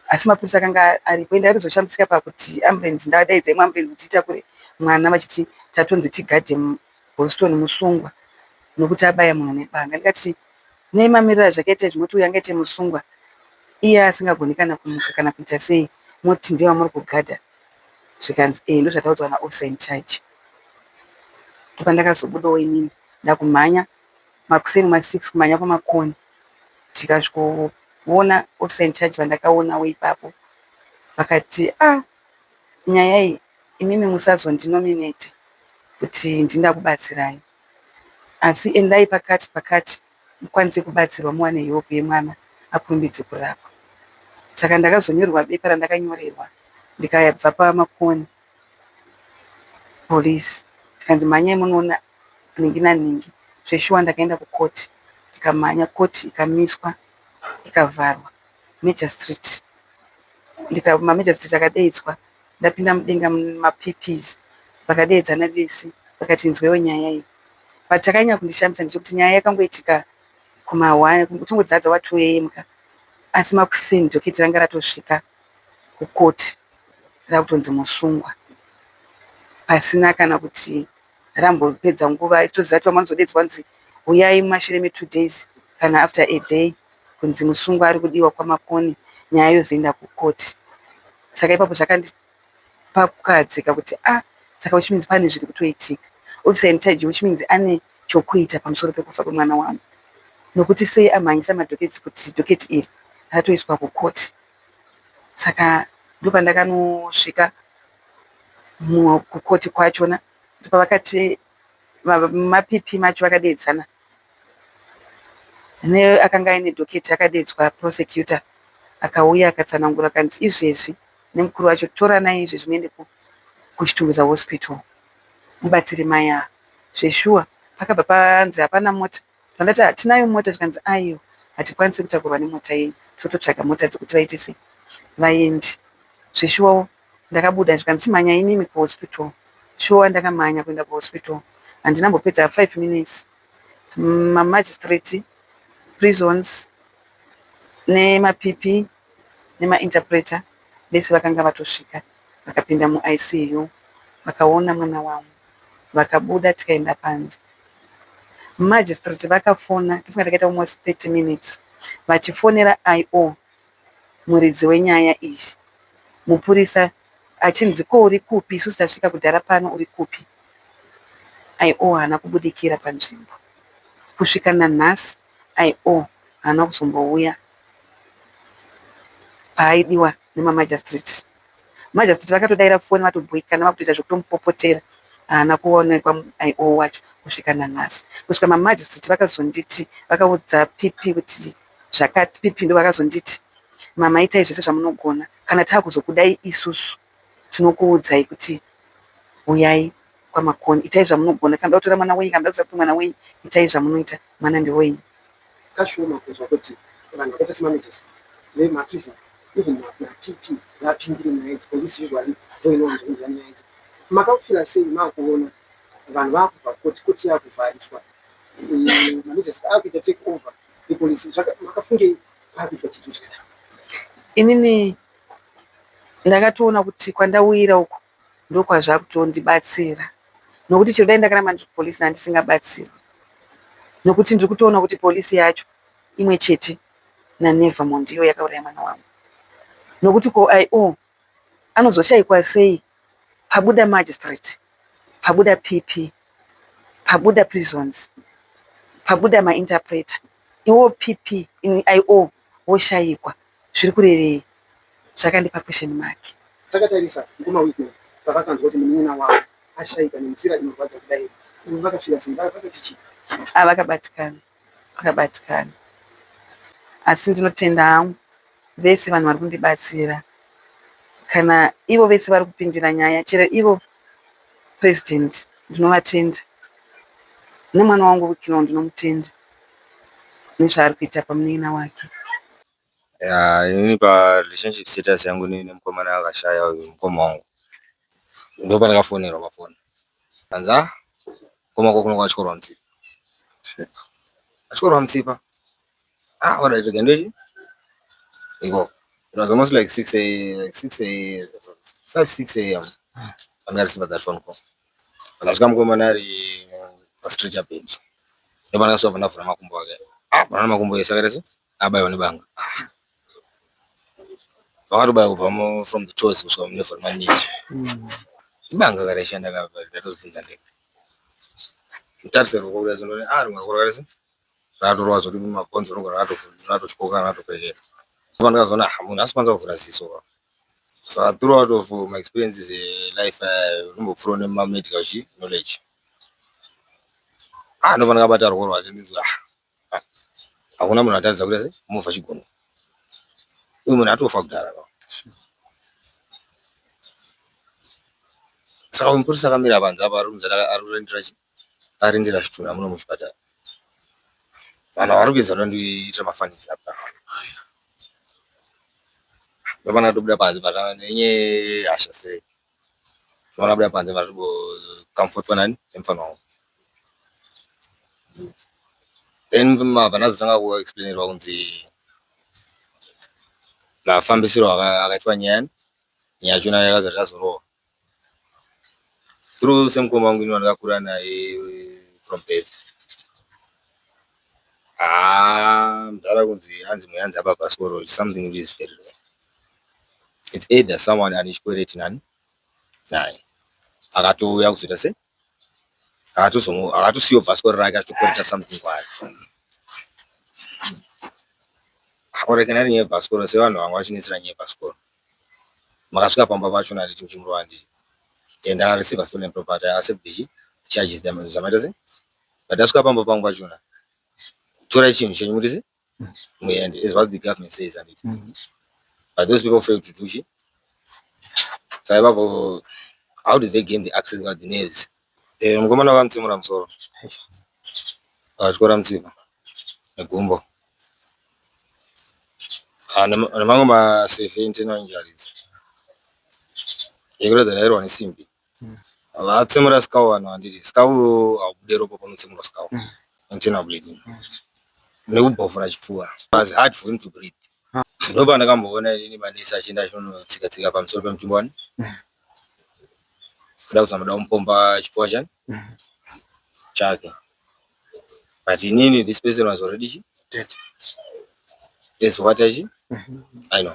asi mapurisa akanga aripo ende aitozoshamisika pakuti ambulenzi ndadaidza imwe ambulenzi kuti itakure mwana vachiti tatonzi tigadhe Boston musungwa nokuti abaya munhu nebanga ndikati nei mamiriro azvakaita izvi moti uyu angaite musungwa iye asingagoni kana kumuka kana kuita sei moti ndiye wamuri kugadha zvikanzi ee ndozvataudzwa naofficer in charge ndopandakazobudawo inini ndakumhanya makuseni ma6 kumhanya kwaMakoni ndikasvikoona officer in charge vandakaonawo ipapo vakati ah nyaya iyi imimi musazondinominate kuti ndinda kubatsirai asi endai pakati pakati mukwanise kubatsirwa muwane help yemwana akurumbidze kurapwa. Saka ndakazonyorerwa bepa randakanyorerwa ndikabva paMakoni police ndikanzi mhanyai munoona nhingi nanhingi. Zveshuwa ndakaenda kukoti ndikamhanya koti ikamiswa ikavharwa magistrate mamagistrate akadeedzwa ndapinda mudenga maPPs vakadeedzana vese vakati inzwaiwo nyaya iyi. But chakanyanya kundishamisa ndechekuti nyaya yakangoitika kuma1 kutongodzadza wa2 am ka asi makuseni docket ranga ratosvika kukoti rakutonzi musungwa pasina kana kuti rambopedza nguva toziva kuti vamwe vanozodeedzwa kunzi huyai mumashure me2 days kana after a day kunzi musungwa ari kudiwa kwaMakoni nyaya yozoenda kukoti. Saka ipapo zvakandipa kukahadzika kuti ah saka which means pane zviri kutoitika. Officer in charge which means ane chokuita pamusoro pekufa kwemwana wangu. Nokuti sei amhanyisa madockets kuti docket iri ratoiswa kukoti. Saka ndopandakanosvika kukoti kwachona ndopavakati maPP macho vakadeedzana neakanga aine docket akadeedzwa prosecutor akauya akatsanangura akanzi izvezvi nemukuru wacho toranai izvezvi muende kuChitungwiza hospital mubatsire mai ava. Zveshuwa pakabva panzi hapana mota pandati tinayo mota zvikanzi aiwa hatikwanisi kutakurwa nemota yenyu tototsvaga mota dzekuti vaite sei vaende. Zveshuwawo ndakabuda zvikanzi chimhanyai imimi kuhospital. Shuwa ndakamhanya kuenda kuhospital handina kumbopedza 5 minutes mamagistrate, prisons nemaPP nemainterpreter vese vakanga vatosvika vakapinda muICU vakaona mwana wangu vakabuda tikaenda panze. Magistrate vakafona ndofunga takaita almost 30 minutes vachifonera IO muridzi wenyaya iyi mupurisa achinzi ko uri kupi isusu tasvika kudhara pano uri kupi. IO haana kubudikira panzvimbo kusvika nanhasi IO haana kuzombouya paaidiwa nemamagistrate. Magistrate vakatodaira foni vatobhoikana vakutoita zvekutomupopotera haana kuonekwa IO wacho kusvika nanhasi. Kusvika mamagistrate vakazonditi vakaudza PP kuti zvakati PP ndovakazonditi mama itai zvese zvamunogona kana taakuzokudai isusu tinokuudzai kuti huyai kwaMakoni itai zvamunogona kana muda kutora mwana wenyu kana muda kuisa mwana wenyu itai zvamunoita mwana ndewenyu. Kashoma kunzwa kuti vanhu vakaita semamagistrates nemaprisons even maPP vapindire nyaya idzi. Police usually ndo inowanzopindira nyaya idzi. Makafira sei maakuona vanhu vaakubva koti koti yakuvhariswa mamagistrate akuita take over nepolisi makafungei paakuitwa chiito chakadaro? Inini ndakatoona kuti kwandauyira uku ndokwazvakutondibatsira nokuti chero dai ndakaramba ndiri kupolisi ndandisingabatsirwi nokuti ndiri kutoona kuti polisi yacho imwe chete naNevermore ndiyo yakauraya mwana wangu nokuti ko IO anozoshayikwa sei pabuda magistrate pabuda PP pabuda prisons pabuda mainterpreter iwo PP IO woshayikwa. Zviri kurevei? Zvakandipa question mark. Takatarisa mukoma Wicknell pavakanzwa kuti munin'ina wavo ashaika nenzira inorwadza kudai vakafira sei? Vakati chii? Ah, vakabatikana, vakabatikana. Asi ndinotenda hangu vese vanhu vari kundibatsira. Kana ivo vese vari kupindira nyaya, chero ivo President ndinovatenda. Nemwana wangu Wicknell ndinomutenda nezvaari kuita pamunin'ina wake. Ya, inini pa relationship status yangu inini nemukomana akashaya uyu mukoma wangu. Ndopandakafonerwa pafoni. Hanzi ah, mukoma wako kuno kwatyorwa mutsipa. Atyorwa mutsipa. Ah, what I ndochi? Ikoko. It was almost like 6 a like 6 a 5 6 a.m. Pandakareceive that phone call. Ndakasvika mukomana ari pastretcher bed. Ndopandakasvika pandavhura makumbo ake. Ah, pana makumbo ese akaita se abaiwa nebanga. Ah. Vakatobaya kubva from the toes kusvika mulevel maknees. Ibanga karaishanda kapa ndatozibvunza ndega. Mutarise ruoko kudai zvinoti ah rimwe ruoko rakaita se ratorwa zvoti mabhonzo rinogona ratotyoka ratopekera. Pandakazoona ah munhu asikwanisa kuvhura ziso. Saka throughout of my experiences life unombopfuura nemamedical chi knowledge. Ah ndopandakabata ruoko rwake ndinzwa ah hakuna munhu atadza kuita se movha chigunwe. Uyu munhu atofa kudhara. Saka uyu mupurisa akamira panze apa ari kurindira chi arindira chitunha muno muchipatara. Vanhu vari kuedza kuda kundiitira mafanisi apa. Ndopandakatobuda panze nenyaya yehasha sei. Ndopandakabuda panze ndatombocomfortwa nani nemufana wangu. Then mabva ndazotanga kuexplainerwa kunzi mafambisiro akaitwa nyaya nyaya yachona yakazati yazorohwa. Through semukoma wangu ini wandakakura naye from birth. Ah, mudhara kunzi hanzi muyanzi apa bhasikoro is something which is very rare. It's either someone ane chikwereti nani naye akatouya kuzoita se akatosiyawo bhasikoro rake achitokwereta something kwaari. Ore kana iri nyaya yebhasikoro sevanhu vanga vachinetsera nyaya yebhasikoro. Makasvika pamba pachona handiti muchimurova handiti. And I receive a stolen property. I accept the charges them zvamaita se. But tasvika pamba pangu pachona. Torai chinhu chenyu muti se muende is what the government says handiti. But those people fail to do chi. Saka ipapo how did they gain the access to the nerves? Eh, mukomana vakamutsemura musoro. Akatyora mutsipa negumbo. Ah, nemamwe masevere internal injuries. Ekuratidza rairwa nesimbi. Vatsemura skull vanhu handiti. Skull haubude ropa panotsemurwa skull. Internal bleeding. Nekubhovhura chipfuva. It was hard for him to breathe. Ndopandakamboona inini manesi achienda achinotsika tsika pamusoro pemutumbi wani. Kuda kuzama kuda kumupomba chipfuva chani chake. But inini this person was already dead. Is what I I know.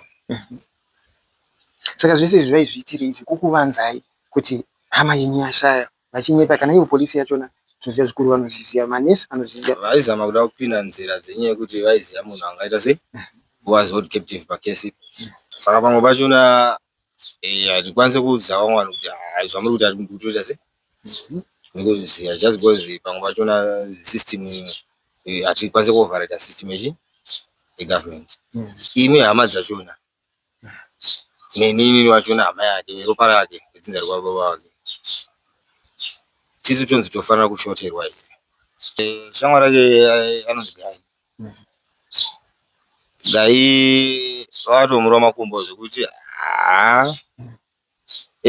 Saka zvese izvi vaizviitirei izvi kukuvanzai kuti hama yenyu yashaya vachinyepa kana ivo polisi yachona zvinoziva zvikuru vanozviziva manesi anozviziva. Vaizama kuda kupinda nzira dzenyaya yekuti vaiziva munhu angaita sei was held captive pakesi. Saka pamwe pachona hatikwanisi kuudza vamwe vanhu kuti zvamuri kuita kutoita sei nekuziva just because pamwe pachona system hatikwanisi kuoverride system yechi yegovernment. Imi hama dzachona nenini wachona hama yake ropa rake redzinza rekwababa vake tisu tonzi tofanira kushoterwa here. Shamwari yake anonzi Gai. Gai vakatomurova makumbo zvekuti haa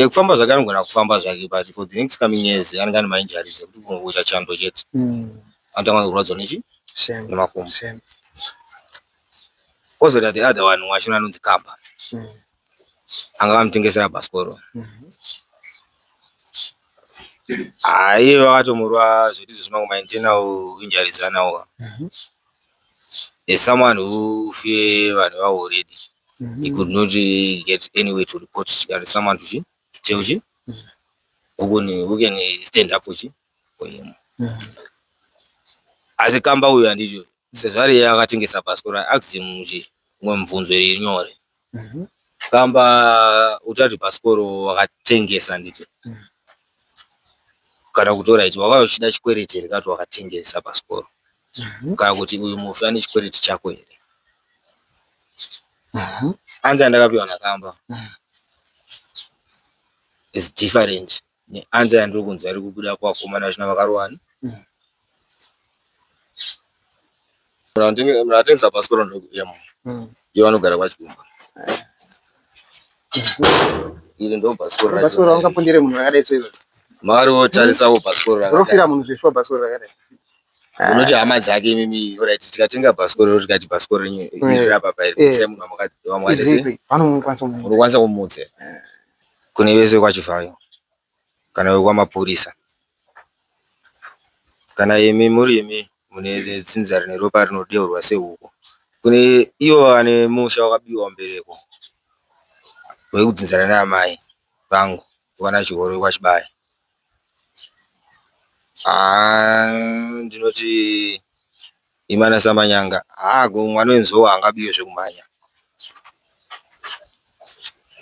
kufamba zvake anogona kufamba zvake but for the next coming years anenge ane mainjuries ekuti kungoita chando chete anotanga kurwadzwa nechi nemakumbo. Kozoita the other one wachona anonzi Kamba. Anga akamutengesera bhasikoro. Iye vakatomurova zvekuti izvozvi mamwe mainternal injuries anawo. As someone who fear vanhu vavo already. He could not get any way to report someone to chi to tell chi who can stand up for chi for him. Asi Kamba uyu handiti sezvo ari iye akatengesa bhasikoro I asked him kuti Umwe mubvunzo iri nyore. Kamba uchati bhasikoro wakatengesa handiti? Kana kuti alright wakauya uchida chikwereti here kana kuti wakatengesa bhasikoro? Kana kuti uyu mufi ane chikwereti chako here? Answer yandakapiwa naKamba is different neanswer yandiri kunzwa iri kubuda kuvakomana vachina vakarovana. Munhu atengesa bhasikoro ndoyemo ivo vanogara kwaChigumba. Iri ndo bhasikoro racho. Bhasikoro raungapundire munhu rakadai so izvo. Makariotarisawo bhasikoro rakadai. Rinofira munhu zveshuwa bhasikoro rakadai. Unoti hama dzake imimi alright tikatenga bhasikoro tikati bhasikoro renyu iri rapapa iri Eh. sei munhu wamukati sei Exactly. Vanokwanisa kumutsa. unokwanisa kumutsa kune vese vekwaChivhayo kana vekwamapurisa kana imi muri imi mune dzinza rine ropa rinodeurwa sehuku kune ivo vane musha wakabiwa mbereko wekudzinzana naamai vangu vekwana Chihoro vekwaChibaya haa ndinoti imi ana Samanyanga haa mwana wenzou haangabiwe zvekumhanya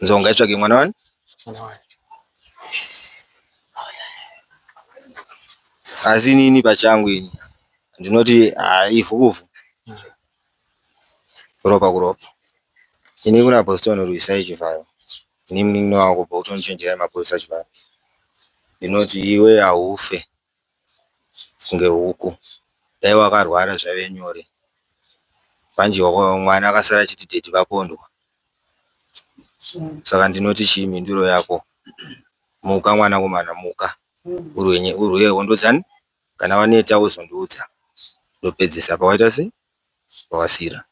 nzou ngaitsvage mwana wani asi inini pachangu ini ndinoti haa ivhu kuvhu ropa kuropa ini kuna Boston rwisai Chivhayo ini munin'ina wangu Bolton chenjerai mapurisa Chivhayo ndinoti iwe haufe kunge huku dai wakarwara zvaive nyore manje mwana akasara achiti dhedhi vapondwa saka ndinoti chii mhinduro yako muka mwanakomana muka urwe hondo dzani kana waneta wozondiudza ndopedzisa pawaita sei pawasira.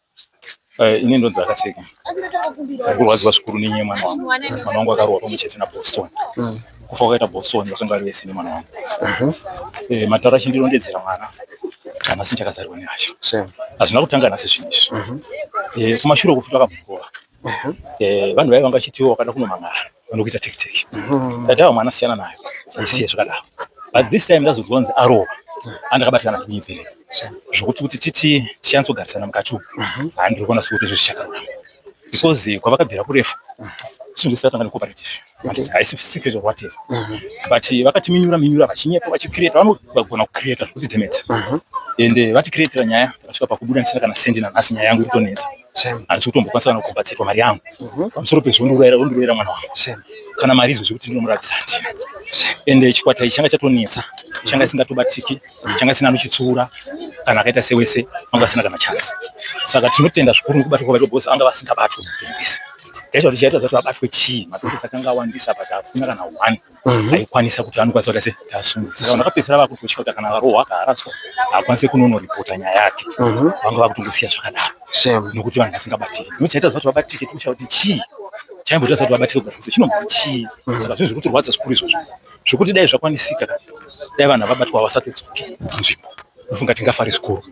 Ini ndonzi Akaseka. Ndiri kurwadziwa zvikuru nenyaya yemwana wangu. Mwana wangu akarohwa pamwe chete naBoston. Kufa kwakaita Boston vakanga vari vese nemwana wangu. Mataro achindirondedzera mwana hanasi ndichakazarwa nehasha. Hazvina kutanga nhasi zvinhu izvi. Kumashure uku futi vakamborova. Vanhu vaiva vanga vachiti iwe wakada kunomangara vanokuita take take. Ndati aiwa mwana siyana nayo tisiye zvakadaro. But this time ndazonzwa kunzi arova andakabatikana zvekunyepera zvokuti kuti titi tichanyatsogarisana mukati umu handiri kuona sekuti izvo zvichakarurama because kwavakabvira kurefu isu ndisi tatanga necooperative handiti haisi secret or whatever but vakatiminyura minyura vachinyepa vachicreata vanogona kucreata zvekuti demet ende vaticreatira nyaya takasvika pakubuda ndisina kana sendi nanhasi nyaya yangu iri kutonetsa handisi kutombokwanisa kana kukombatsirwa mari yangu pamusoro pezvo wondiurayira mwana wangu kana mari izvo zvekuti ndinomuratidza handina ende chikwata ichi changa chatonetsa changa isingatobatiki changa isina anochitsura kana akaita sewese vanga vasina kana chance saka tinotenda zvikuru nekubatwa kwavaitwa because vanga vasingabatwe muupenyu hwese taiita kuti chaita kuti vabatwe chii mapurisa akanga awandisa but hakuna kana one aikwanisa kuti anokwanisa kuita se asungwe saka vanhu vakapedzisira vakutotya kuti kana varohwa akaharaswa haakwanisi kunonoripota nyaya yake vanga vakutongosiya zvakadaro nokuti vanhu vasingabatiki nokuti chaita kuti vabatike tikushaya kuti chii chaimboita kuti vabatike kugara kwese chinombori chii saka zvinhu zviri kutorwadza zvikuru izvozvo zvekuti dai zvakwanisika ka dai vanhu vabatwa vasatodzoke kunzvimbo ndofunga tingafare zvikuru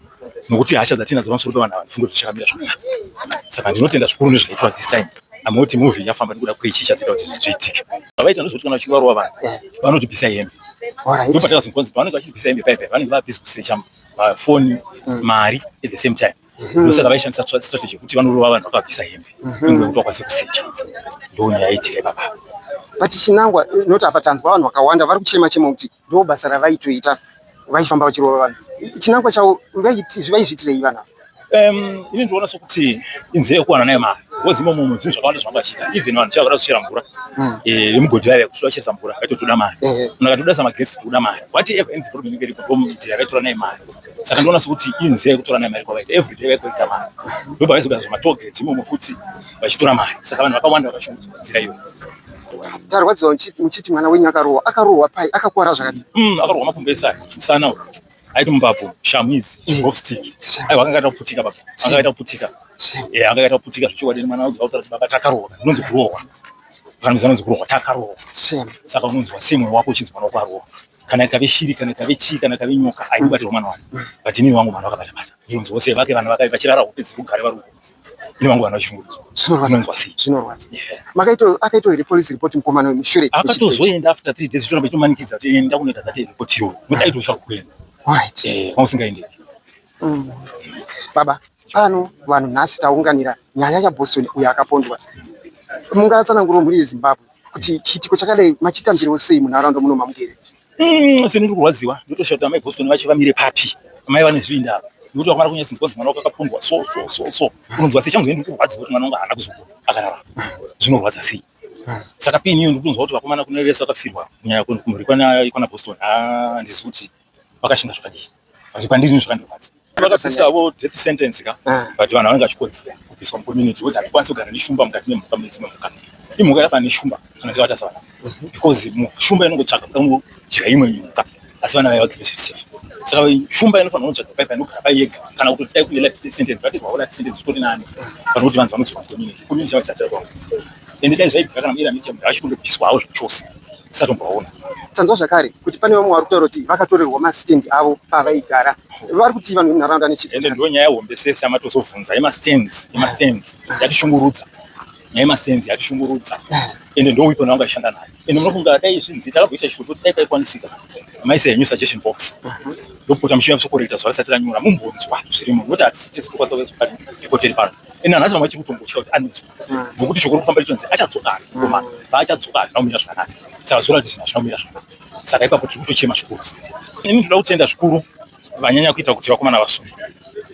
nokuti hasha dzatinadzo pamusoro pevanhu ava ndifunge kuti zvichakamira zvakanaka saka ndinotenda zvikuru nezvaitwa this time amoti movie yafamba nekuda kweichi chazoita kuti zviitike zvavaita ndozvekuti kana vachinge varova vanhu vanotibvisa hembe ndopatakazonzwa pavanenge vachitibvisa hembe paipai vanenge vabhizi kusecha mafoni mari at the same time ndosaka vaishandisa strategy yekuti vanorova vanhu vakabvisa hembe inguva yekuti vakwanise kusecha ndo nyaya yaitika ipapa But chinangwa not apa tanzwa vanhu vakawanda vari kuchema chema kuti ndo basa ravaitoita vaifamba vachirova vanhu. Chinangwa chavo vaizviitirei vanhu ava? Ini ndinoona sokuti inzira yekuwana nayo mari because imomo zvinhu zvakawanda zvavanga vachiita even vanhu chava kuda kuchera mvura yemugodhi vaiva kutoda kucheresa mvura vaitotoda mari munhu akatoda samagetsi toda mari whatever any development inenge iripo ndo nzira yakaitora nayo mari saka ndinoona sekuti inzira yekutora nayo mari kwavaita everyday vaikuita mari ndobva vaizogara zvamatogeti imomo futi vachitora mari saka vanhu vakawanda vakashungurudzwa nzira iyoyo. Tarwadziwa muchiti mwana wenyu akarohwa, akarohwa pai, akakuwara zvakadii? Akarohwa makumbo ese aya, musana uyu aiti mumbabvu, shamhu idzi, golf stick. Aiwa akanga akaita kuputika baba, anga akaita kuputika. Eh, anga akaita kuputika zvechokwadi mwana wangu akutaura kuti baba takarohwa, unonzi kurohwa. Kana muzana unonzi kurohwa, takarohwa. Saka unonzwa sei mwoyo wako uchinzwa mwana wako arohwa. Kana ikave shiri, kana ikave chii, kana ikave nyoka, aikubatirwa mwana wani. But inini wangu mwana wakabata bata. Ndinonzwa sei vake vana vakae vachirara hope dzerugare vari uko. Ini wangu vana vachishungurudzwa. Zvinorwadza. Sei? Zvinorwadza. Makaito akaitwa here police report mukomana uyu mushure? Akatozoenda after 3 days toramba tichimanikidza kuti enda kunoita that report iyoyo. Nokuti aitosha kuenda. Alright. Eh, kwanga usingaendeki. Baba. Pano vanhu nhasi taunganira nyaya yaBoston uyo akapondwa. Mungatsanangurawo mhuri yeZimbabwe kuti chiitiko chakadai machitambirawo sei munharaunda muno mamugere? Seni ndiri kurwadziwa, ndotoshaya kuti amai Boston vacho vamire papi. Amai vane zvivindi ava. Nekuti vakomana kunyatsinzwa kunzi mwana wako akapondwa so so so so. Unonzwa sei changu ndiri kurwadziwa kuti mwana wangu haana kuzopondwa akararama. Zvinorwadza sei? Saka pini iyo ndikutonzwa kuti vakomana kune vese vakafirwa kunyanya kumhuri kwana Boston. Ah, handizi kuti vakashinga zvakadii. But kwandiri ini zvakandirwadza. Vakabvisavo death sentence ka ah. But vanhu vanenge vachikodzera kubviswa mucommunity because hatikwanisi kugara neshumba mukati memhuka mune dzimwe mhuka. Imhuka yakafanana neshumba kana tikavatasa vana mhm. Because shumba inongotsvaga kuda kungodya imwe mhuka asi vana vaiva vagere zviri safe. Saka shumba inofanira kunotsvaga pai painogara pai yega kana kuti dai kune life sentence vatirwawo life sentence zvitori nani pane kuti vanzi vanodzorwa mucommunity. Community yavo isati yakwanga. Ende dai zvaibvira kana muira mitemo ngavachitondobviswawo zvachose tisatombovaona. Tanzwa zvakare kuti pane vamwe vari kutaura kuti vakatorerwa masitendi avo pavaigara. Vari kuti vanhu vemunharaunda nechii? Ende ndiyo nyaya hombe sese yamatozobvunza yemastands, yemastands yatishungurudza. Nyaya yemastands yatishungurudza. Ende ndo weapon vanga vachishanda nayo. Ende munofunga dai zvinzi takamboisa chishuwo chekuti dai paikwanisika maisa henyu suggestion box. Ndopota muchiuya muchizokorekta zuva risati ranyura mumbonzwa zvirimo nokuti hatisi tese tokwanisa kuuya ripoti iri pano. Ende nanhasi vamwe vachiri kutombotya kuti anodzoka nokuti shoko riri kufamba richinzi achadzoka mukomana paachadzoka hazvina kumira zvakanaka. Saka zvoreva kuti zvinhu hazvina kumira zvakanaka. Saka ipapo tiri kutochema zvikuru. Ini ndinoda kutenda zvikuru vanyanya kuita kuti vakomana vasungwe.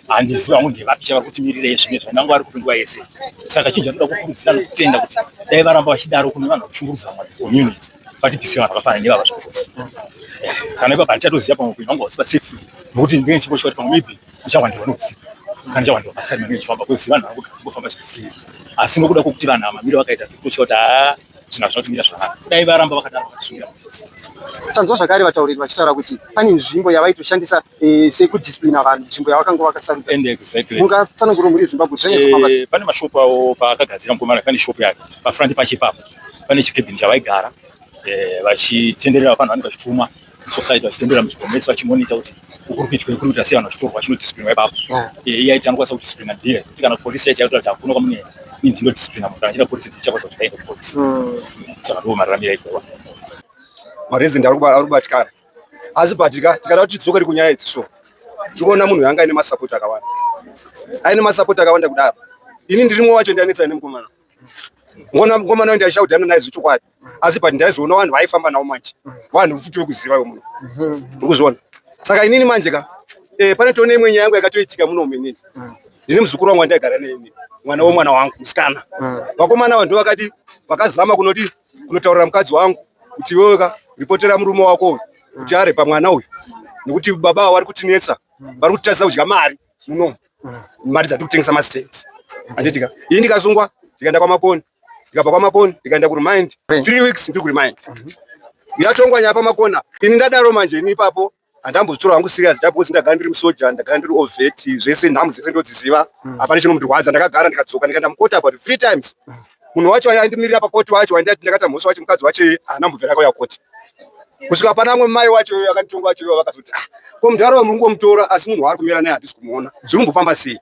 Handizivi hangu ndevapi chavari kutimirirei zvimwe zvangu vari kupi nguva yese. Saka chinhu chandinoda kukurudzira nokutenda kuti dai varamba vachidaro kune vanhu vakushungurudza vamwe community vatibvisire vanhu vakafanana nevava zvachose. Kana ipapo handichatoziva pamwe upenyu hwangu hausi pasafe futi nokuti ndinenge ndichingotya kuti pamwe maybe ndichawandirwa neusiku kana ndichawandirwa masikati manenge ndichifamba because vanhu vari kungofamba zviri asi nokuda kwokuti vanhu ava mamiro vakaita tototya kuti haa zvinhu hazvina kutimira zvakanaka dai varamba vakadaro vatisungira mupedzi. Tanzwa zvakare vatauriri vachitaura kuti pane nzvimbo yavaitoshandisa eh, sekudisciplina vanhu nzvimbo yavakanga vakasarudza. And exactly. Mungatsanangura mhuri yeZimbabwe kuti zvainyatso sei? Eh, pane mashopu avo paakagadzira mukomana pane shopu yake pafront pache ipapo pane chikebhini chavaigara eh, vachitenderera vanhu vanenge vachitumwa musociety vachitenderera munzvimbo mese vachimonita kuti kuri kuitwa kuri kuita sei vanhu vachitorwa vachinodisciplinwa ipapo eh, iye aiti anokwanisa kudisciplina ndiye kuti kana polisi yacho yakuti hakuna kwamunoenda ini ndinodisciplina munhu kana achida polisi ndichakwanisa kuti aende kupolisi hmm. saka ndiwo mararamiro aitwa maresident ari kubatikana asi but ka tikada kuti tidzokere kunyaya idzi so tikuona munhu yanga aine masapoti akawanda aine masapoti akawanda kudaro ini ndirimwe wacho ndianetsana nemukomana ngona mukomana uyu ndaishaudhana naye zvechokwadi asi but ndaizoona vanhu vaifamba navo manje vanhu futi vekuziva ivo muno ndikuzviona saka inini manje ka eh, pane toone imwe nyaya yangu yakatoitika muno inini ndine muzukuru wangu wandaigara naye inini mwana wemwana wangu musikana vakomana ava ndovakadi vakazama kunodi kunotaurira mukadzi wangu kuti iwewe ka ripotera murume wako uyu kuti arepa mwana uyu nekuti baba ava vari kutinetsa vari kutitadzisa kudya mari muno mari dzatiri kutengesa mastands handiti ka ini ndikasungwa ndikaenda kwamakoni ndikabva kwamakoni ndikaenda kuremind three weeks ndiri kuremind mhm. yatongwa nyaya pamakona ini ndadaro manje ini ipapo handambozitora hangu serious because ndagara ndiri musoja ndagara ndiri oveti zvese nhamu dzese ndodziziva mm. hapana chinomndirwadza ndakagara ndikadzoka ndikaenda mukoti about three times mm. munhu wacho aindimirira pakoti wacho wandati ndakata mhosva wacho mukadzi wacho haana mbobvira akauya koti kusvika pana amwe mai wacho akanditonga wacho vakazoti ah ko mudhara wa muri kungomutora asi munhu waari kumira naye handisi kumuona zviri kumbofamba sei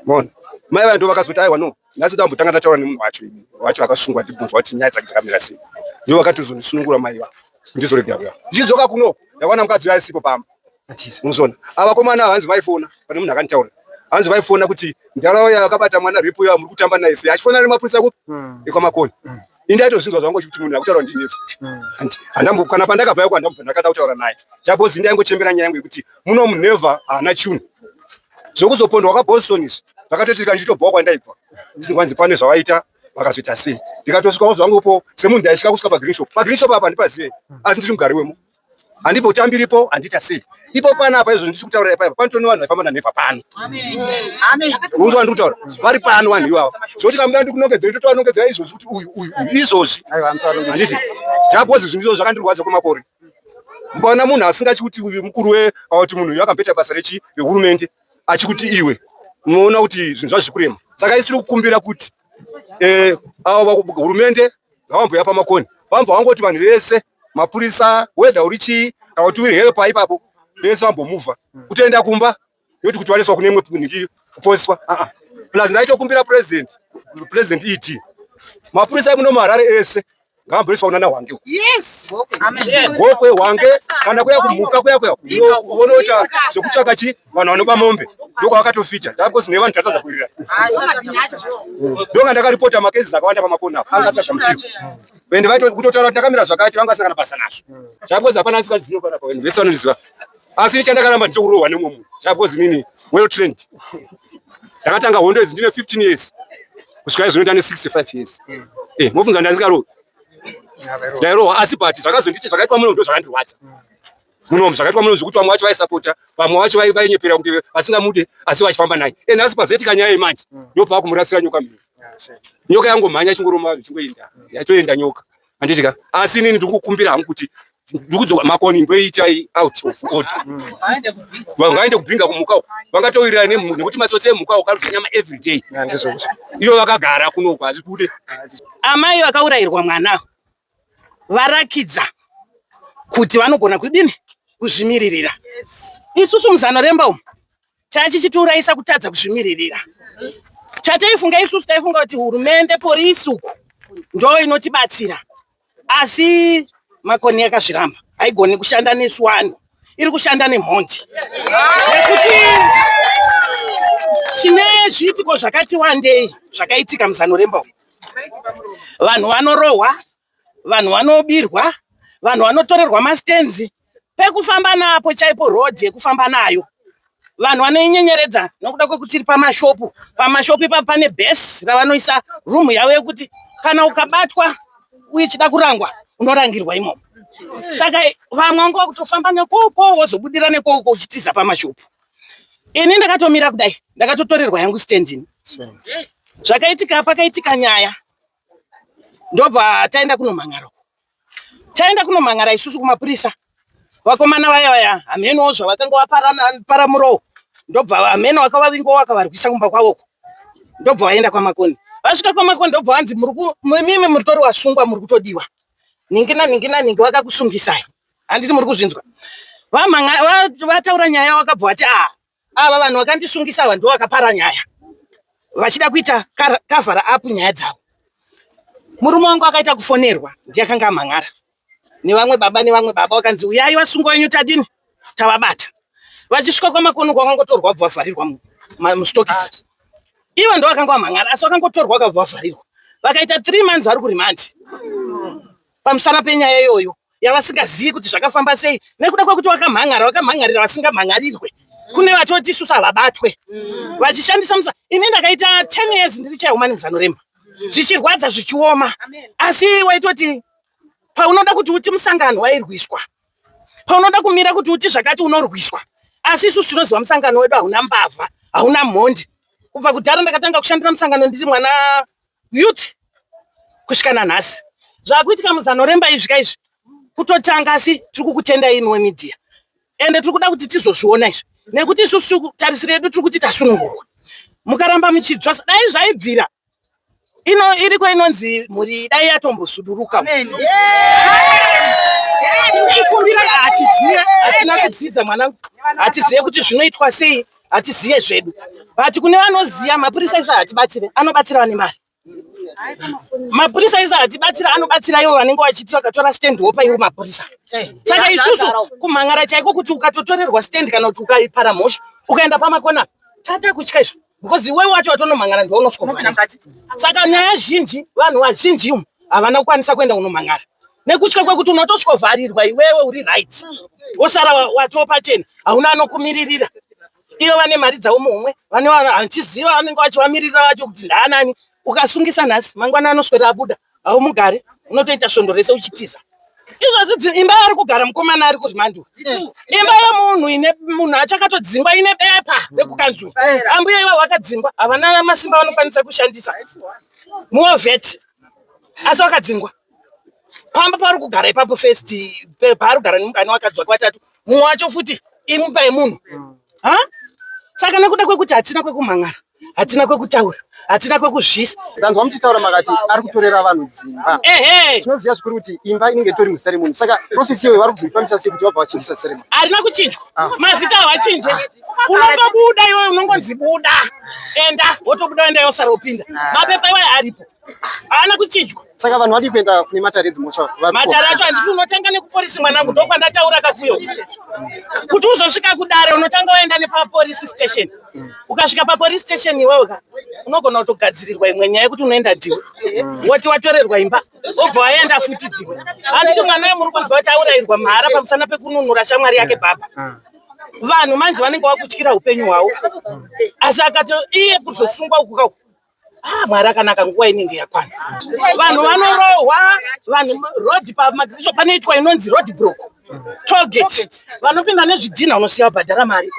maona mai vaya ndo vakazoti aiwa no nhasi ndambotanga ndataura nemunhu wacho ini wacho akasungwa ndibvunzwa kuti nyaya dzake dzakamira sei ndivo vakatozondisunungura mai vavo ndizoregera kuya ndichidzoka kuno ndakaona mukadzi uyo asipo pamba unozona avakomana hanzi vaifona pane munhu akanditaurira hanzi vaifona kuti ndarawo yakabata mwana repo yawo muri kutamba naye sei achifona nemapurisa kupi hmm. ekwamakoni hmm. ini ndaitozvinzwa zvangu kuti munhu akutaura ndinefu hmm. handambo kana pandakabva yako handambobva ndakada kutaura naye chabozi ndaingochembera nyaya yangu yekuti muno muneva haana chunhu zvekuzopondwa kwaboston izvi zvakatoitika ndichitobvawo kwandaibva ndinwanzi pane zvavaita vakazoita sei ndikatosvikawo zvangupo semunhu ndaisvika kusvika pagreen shop pagreen shop apa handipazive asi ndiri mugari wemo handipo tambiripo handiita sei ipo panapa izvo ndiri kutaura ipapa panotoni vanhu vaifamba nanhevha pano unzwa ndiri kutaura vari pano vanhu ivava zvoti kamuda ndikunongedzera totovanongedzera izvozvi kuti uyu uyu uyu izvozvi handiti jabozi zvinhu izvozvo zvakandirwadza kwemakore mukaona munhu asingatyi kuti uyu mukuru we kuti munhu uyu akamboita basa rechi rehurumende achikuti iwe unoona kuti zvinhu zvazviri kurema saka isi tiri kukumbira kuti eh, avo hurumende ngavamboya pamakoni vambva vangoti vanhu vese mapurisa whether uri chii kana kuti uri helper ipapo vese vambomuvha kutoenda kumba yoti kuti wareswa kune imwe nhingi kuposwa uh -uh. Plus ndaitokumbira president president ET mapurisa emuno muHarare ese Ngaamboiswa kunana Hwange uko. Gokwe, Hwange kana kuya kumhuka kuya kuya vonoita zvekutsvaka chi vanhu vanoba mombe ndokwavakatofita because nevanhu tatadza kuwirirana. Ndonga ndakaripota makesi akawanda pamakona apo anga asingagamuchirwi. Ende vaitokutotaura kuti ndakamira zvakati vanga vasina kana basa nazvo. Because hapana asingazivi panapa vanhu vese vanondiziva. Asi chandakaramba ndichokurohwa nemumwe munhu. Because inini well trained. Ndakatanga hondo idzi ndine 15 years. Kusvika izvino ndane 65 years. Eh, mofunga ndasikarohwi. Ndairohwa asi but zvakazonditi zvakaitwa muno ndo zvakandirwadza. Muno zvakaitwa muno zvekuti vamwe vacho vaisapota, vamwe vacho vainyepera kunge vasingamude asi vachifamba naye. Eh, nhasi pazoitika nyaya yemanje ndopakumurasira nyoka mhiri. Nyoka yangomhanya ichingoruma vanhu ichingoenda. Yatoenda nyoka. Handiti ka? Asi inini ndiri kukumbira hangu kuti ndikudzoka makoni mboitai out of order. Vangaende kubhinga kumhuka uko. Vangatowirirana nemhuka nekuti matsotsi emhuka uko arikudya nyama every day. Iyo vakagara kuno uko hazvibude. Amai vakaurayirwa mwana varakidza kuti vanogona kudini kuzvimiririra. Isusu muzano remba umu chachichitiurayisa kutadza kuzvimiririra. Chataifunga isusu taifunga kuti hurumende porisi uku ndo inotibatsira, asi Makoni yakazviramba, haigoni kushanda nesu vanhu, iri kushanda nemhondi nekuti tine zviitiko zvakati wandei zvakaitika muzano remba umu. Vanhu vanorohwa, vanhu vanobirwa, vanhu vanotorerwa mastenzi pekufamba napo chaipo road yekufamba nayo vanhu vanoinyenyeredza nokuda kwekuti iri pamashopu. Pamashopu ipapo pane base ravanoisa room yavo yekuti kana ukabatwa uchida kurangwa unorangirwa imomo. Saka vamwe vanga vakutofamba nekoko wozobudira nekoko uchitiza pamashopu. Ini ndakatomira kudai, ndakatotorerwa yangu stand ini. Zvakaitika, pakaitika nyaya ndobva taenda kunomhan'ara. Taenda kunomhan'ara isusu kumapurisa, vakomana vaya vaya hamenowo zvavakanga vaparamurawo, ndobva hameno vakavavingawo vakavarwisa kumba kwavoko, ndobva vaenda kwaMakoni. Vasvika kwaMakoni ndobva vanzi mimimi muritori wasungwa, muri kutodiwa nhingi nanhingi nanhingi vakakusungisai, handiti muri kuzvinzwa. Vataura nyaya vakabva vati a ava vanhu vakandisungisa ava ndivo vakapara nyaya, vachida kuita cover up nyaya dzavo. Murume wangu akaita kufonerwa, ndiye akanga amhan'ara nevamwe baba nevamwe baba, vakanzi uyai vasungwa wenyu tadini tavabata. Vachisvika kwaMakoni kwakangotorwa bva vavharirwa mustokisi. Ivo ndo vakanga vamhan'ara asi vakangotorwa vakabva vavharirwa, vakaita 3 months vari kurimandi pamusana penyaya iyoyo yavasingazivi kuti zvakafamba sei, nekuda kwekuti vakamhan'ara vakamhan'arira vasingamhan'arirwe. Kune vatoti isusu havabatwe vachishandisa musa. Ini ndakaita 10 years ndiri chairwoman muzano remba, zvichirwadza zvichioma, asi waitoti paunoda kuti uti musangano wairwiswa, paunoda kumira kuti uti zvakati unorwiswa. Asi isusu tinoziva musangano wedu hauna mbavha, hauna mhondi. Kubva kudhara ndakatanga kushandira musangano ndiri mwana youth kusvika nanhasi. Zvakuitika muzano remba izvi kaizvi kutotanga, asi tiri kukutenda imi wemedia, ende tiri kuda kuti tizozviona izvi, nekuti isusu tarisiro yedu tiri kuti tasunungurwa. Mukaramba muchidzwasa, dai zvaibvira ino iriko inonzi mhuri dai yatombosuduruka. Tinokumbira, hatizive, hatina kudzidza mwanangu, hatizive kuti zvinoitwa sei, hatizive zvedu, but kune vanoziva mapurisa isu hatibatsire, anobatsira vane mari. Mapurisa isu hatibatsira, anobatsira ivo vanenge vachiti vakatora stand wopa ivo mapurisa. Saka isusu kumhan'ara chaiko kuti ukatotorerwa stand kana kuti ukaipara mhosva ukaenda pamakona tata kutya izvo, because iwewe wacho watonomhan'ara ndiwe unosvika. Saka nyaya zhinji vanhu vazhinji umu havana kukwanisa kuenda kunomhan'ara nekutya kwekuti unotosvikovharirwa iwewe uri right, wosara watoo pachena, hauna anokumiririra. Ivo vane mari dzavo muhomwe, vane handiziva vanenge vachivamirira vacho kuti ndaanani. Ukasungisa nhasi, mangwana anoswera abuda, haumugare, unotoita svondo rese uchitiza. Izvozvi imba yaari kugara mukomana ari kurimandi, imba yemunhu ine munhu achakatodzingwa, ine bepa rekukanzuru. Ambuya ivo vakadzingwa havana masimba vanokwanisa kushandisa muovheti, asi vakadzingwa pamba paari kugara ipapo. First paari kugara nemukani wakadzi wake vatatu, mumwe wacho futi imba yemunhu ha. Saka nekuda kwekuti hatina kwekumhan'ara, hatina kwekutaura, hatina kwekuzvisa. Ndanzwa muchitaura makati ari kutorera vanhu dzimba. Ehe. Tinoziva zvikuru kuti imba inenge itori muzita remunhu, saka process iyoyo vari kuzoifambisa sei kuti vabva vachinjisa zita remunhu? Harina kuchinjwa, mazita havachinje. Unongobuda iwewe, unongonzi buda enda, wotobuda enda, yosara upinda. Mapepa iwayo aripo, haana kuchinjwa. Saka vanhu vadii kuenda kune matare edzimhosva? Matare acho handiti unotanga nekuporisi mwanangu, ndokwandataura kakuyo kuti uzosvika kudare unotanga waenda nepapolice station. Ukasvika papolice station iwewe ka unogona kutogadzirirwa imwe nyaya yekuti unoenda dhiwe, woti watorerwa imba, wobva waenda futi dhiwe. Handiti mwana wemuri kunzwa kuti aurayirwa mahara pamusana pekununura shamwari yake baba. Vanhu manje vanenge vakutyira upenyu hwavo, asi akato iye kuzosungwa uku kauku, ah, Mwari akanaka, nguva inenge yakwana. Vanhu vanorohwa, vanhu road pamagiricho panoitwa inonzi road block, tollgate, vanopinda nezvidhina, unosiya wabhadhara mari.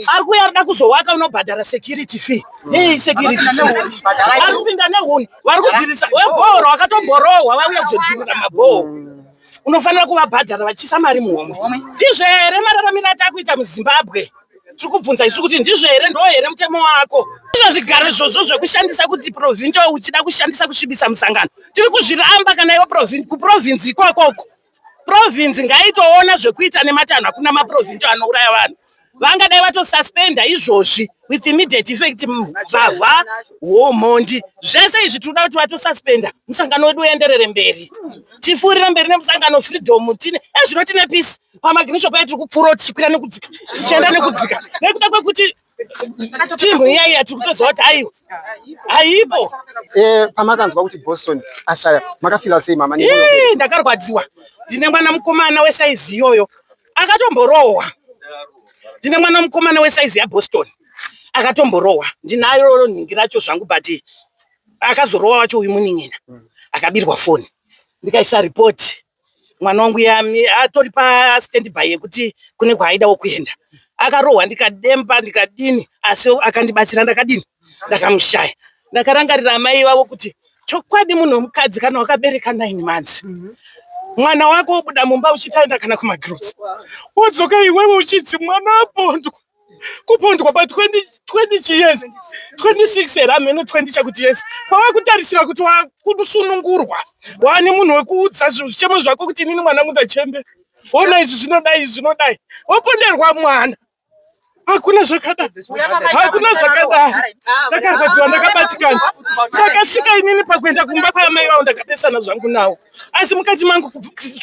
Ari kuuya arida kuzowaka, unobhadhara security fee. Yei security fee? Ari kupinda nehuni, vari kudzirisa webhoro, wakatomborohwa, vauya kuzodzirira mabhoho, unofanira kuvabhadhara vachiisa mari muhomwe. Ndizvo here mararamiro atakuita muZimbabwe? Tiri kubvunza isu kuti ndizvo here, ndo here mutemo wako? Izvo zvigaro izvozvo zvekushandisa kuti provincial uchida kushandisa kusvibisa musangano, tiri kuzviramba. Kana iwe kuprovince ikokoko, province ngaitoona zvekuita nematanho. Hakuna maprovincial anouraya vanhu, vangadai vatosuspenda izvozvi with immediate effect. Mbavha, homhondi, zvese izvi tinoda kuti vatosuspenda, musangano wedu uenderere mberi, tifurire mberi nemusangano. Freedom tine ezvino, tine peace pamaginisho paye, tiri kupfuura tichikwira nekudzika, tichienda nekudzika, nekuda kwekuti timu iya iya tiri kutoziva kuti aiwa, haipo. Pamakanzwa kuti Boston ashaya, makafila sei, mama? Ii, ndakarwadziwa. Ndine mwana mukomana wesaizi iyoyo akatomborohwa. Ndine mwana mukomana wesaizi yaBoston akatomborohwa. Ndinayo nhingi racho zvangu, but akazorohwa wacho uyu munin'ina akabirwa foni, ndikaisa ripoti. Mwana wangu yami atori pastandby yekuti kune kwaaidawo kuenda, akarohwa, ndikademba, ndikadini, asi akandibatsira ndakadini, ndakamushaya. Ndakarangarira amai vavo kuti chokwadi munhu wemukadzi kana wakabereka 9 months mwana wako, wobuda mumba uchitaenda kana kumagirosi, wodzoka iwewe uchidzi mwana apondwa, kupondwa pa20 20 years, 26 here, hameno 20 chakuti yes, pawakutarisira kuti wakusunungurwa, waane munhu wekuudza zvichemo zvako kuti inini mwana wangu ndachembe, ona izvi zvinodai, izvi zvinodai, woponderwa mwana. Hakuna zvakadai, hakuna zvakadai. Ndakarwadziwa, ndakabatikana. Ndakasvika inini pakuenda kumba kwaamai vavo, ndakapesana zvangu navo, asi mukati mangu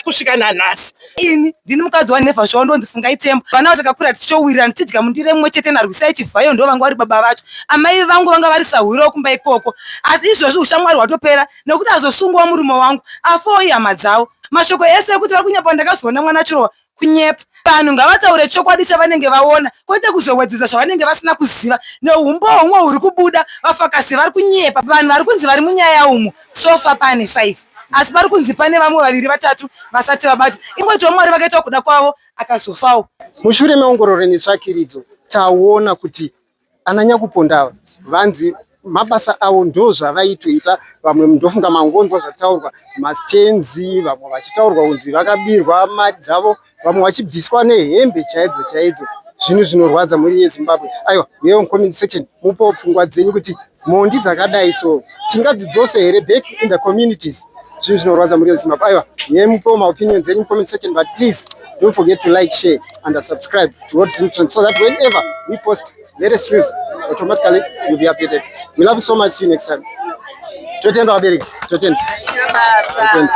kusvika nanhasi. Ini ndini mukadzi waNevha Zvawo, ndonzi Fungai Tembo. Vana avo takakura tichitowirirana, tichidya mundiro imwe chete naRwisai Chivhayo, ndo vanga vari baba vacho. Amai vangu vanga vari sahwirawo kumba ikoko, asi izvozvi ushamwari hwatopera nekuti azosungwawo murume wangu, afawo ihama dzavo. Mashoko ese ekuti vari kunyepa, ndakazoona mwana achirohwa, kunyepa. Vanhu ngavataure chokwadi chavanenge vaona, kwete kuzowedzedza zvavanenge vasina kuziva neumbowo humwe huri kubuda. Vafakasi vari kunyepa. Vanhu vari kunzi vari munyaya umu, so far pane 5, asi pari kunzi pane vamwe vaviri vatatu vasati vabata. Ingoti Mwari vakaita kuda kwavo, akazofawo. Mushure meongororo netsvakiridzo, taona kuti ana nyakuponda ava vanzi mabasa avo ndo zvavaitoita. Vamwe ndofunga mangonzwa zvataurwa, mastenzi, vamwe vachitaurwa kunzi vakabirwa mari dzavo, vamwe vachibviswa nehembe chaidzo chaidzo. Zvinhu zvinorwadza mhuri yeZimbabwe. Aiwa, uyewo mucomment section mupewo pfungwa dzenyu kuti mhondi dzakadai so tingadzidzose here back in the communities? Zvinhu zvinorwadza mhuri yeZimbabwe. Aiwa, uye mupewo maopinions enyu mucomment section, but please don't forget to like, share and subscribe to Hot Zim so that whenever we post latest news, automatically you'll be updated. We love you so much. See you next time. Totenda vabereki, totenda, totenda.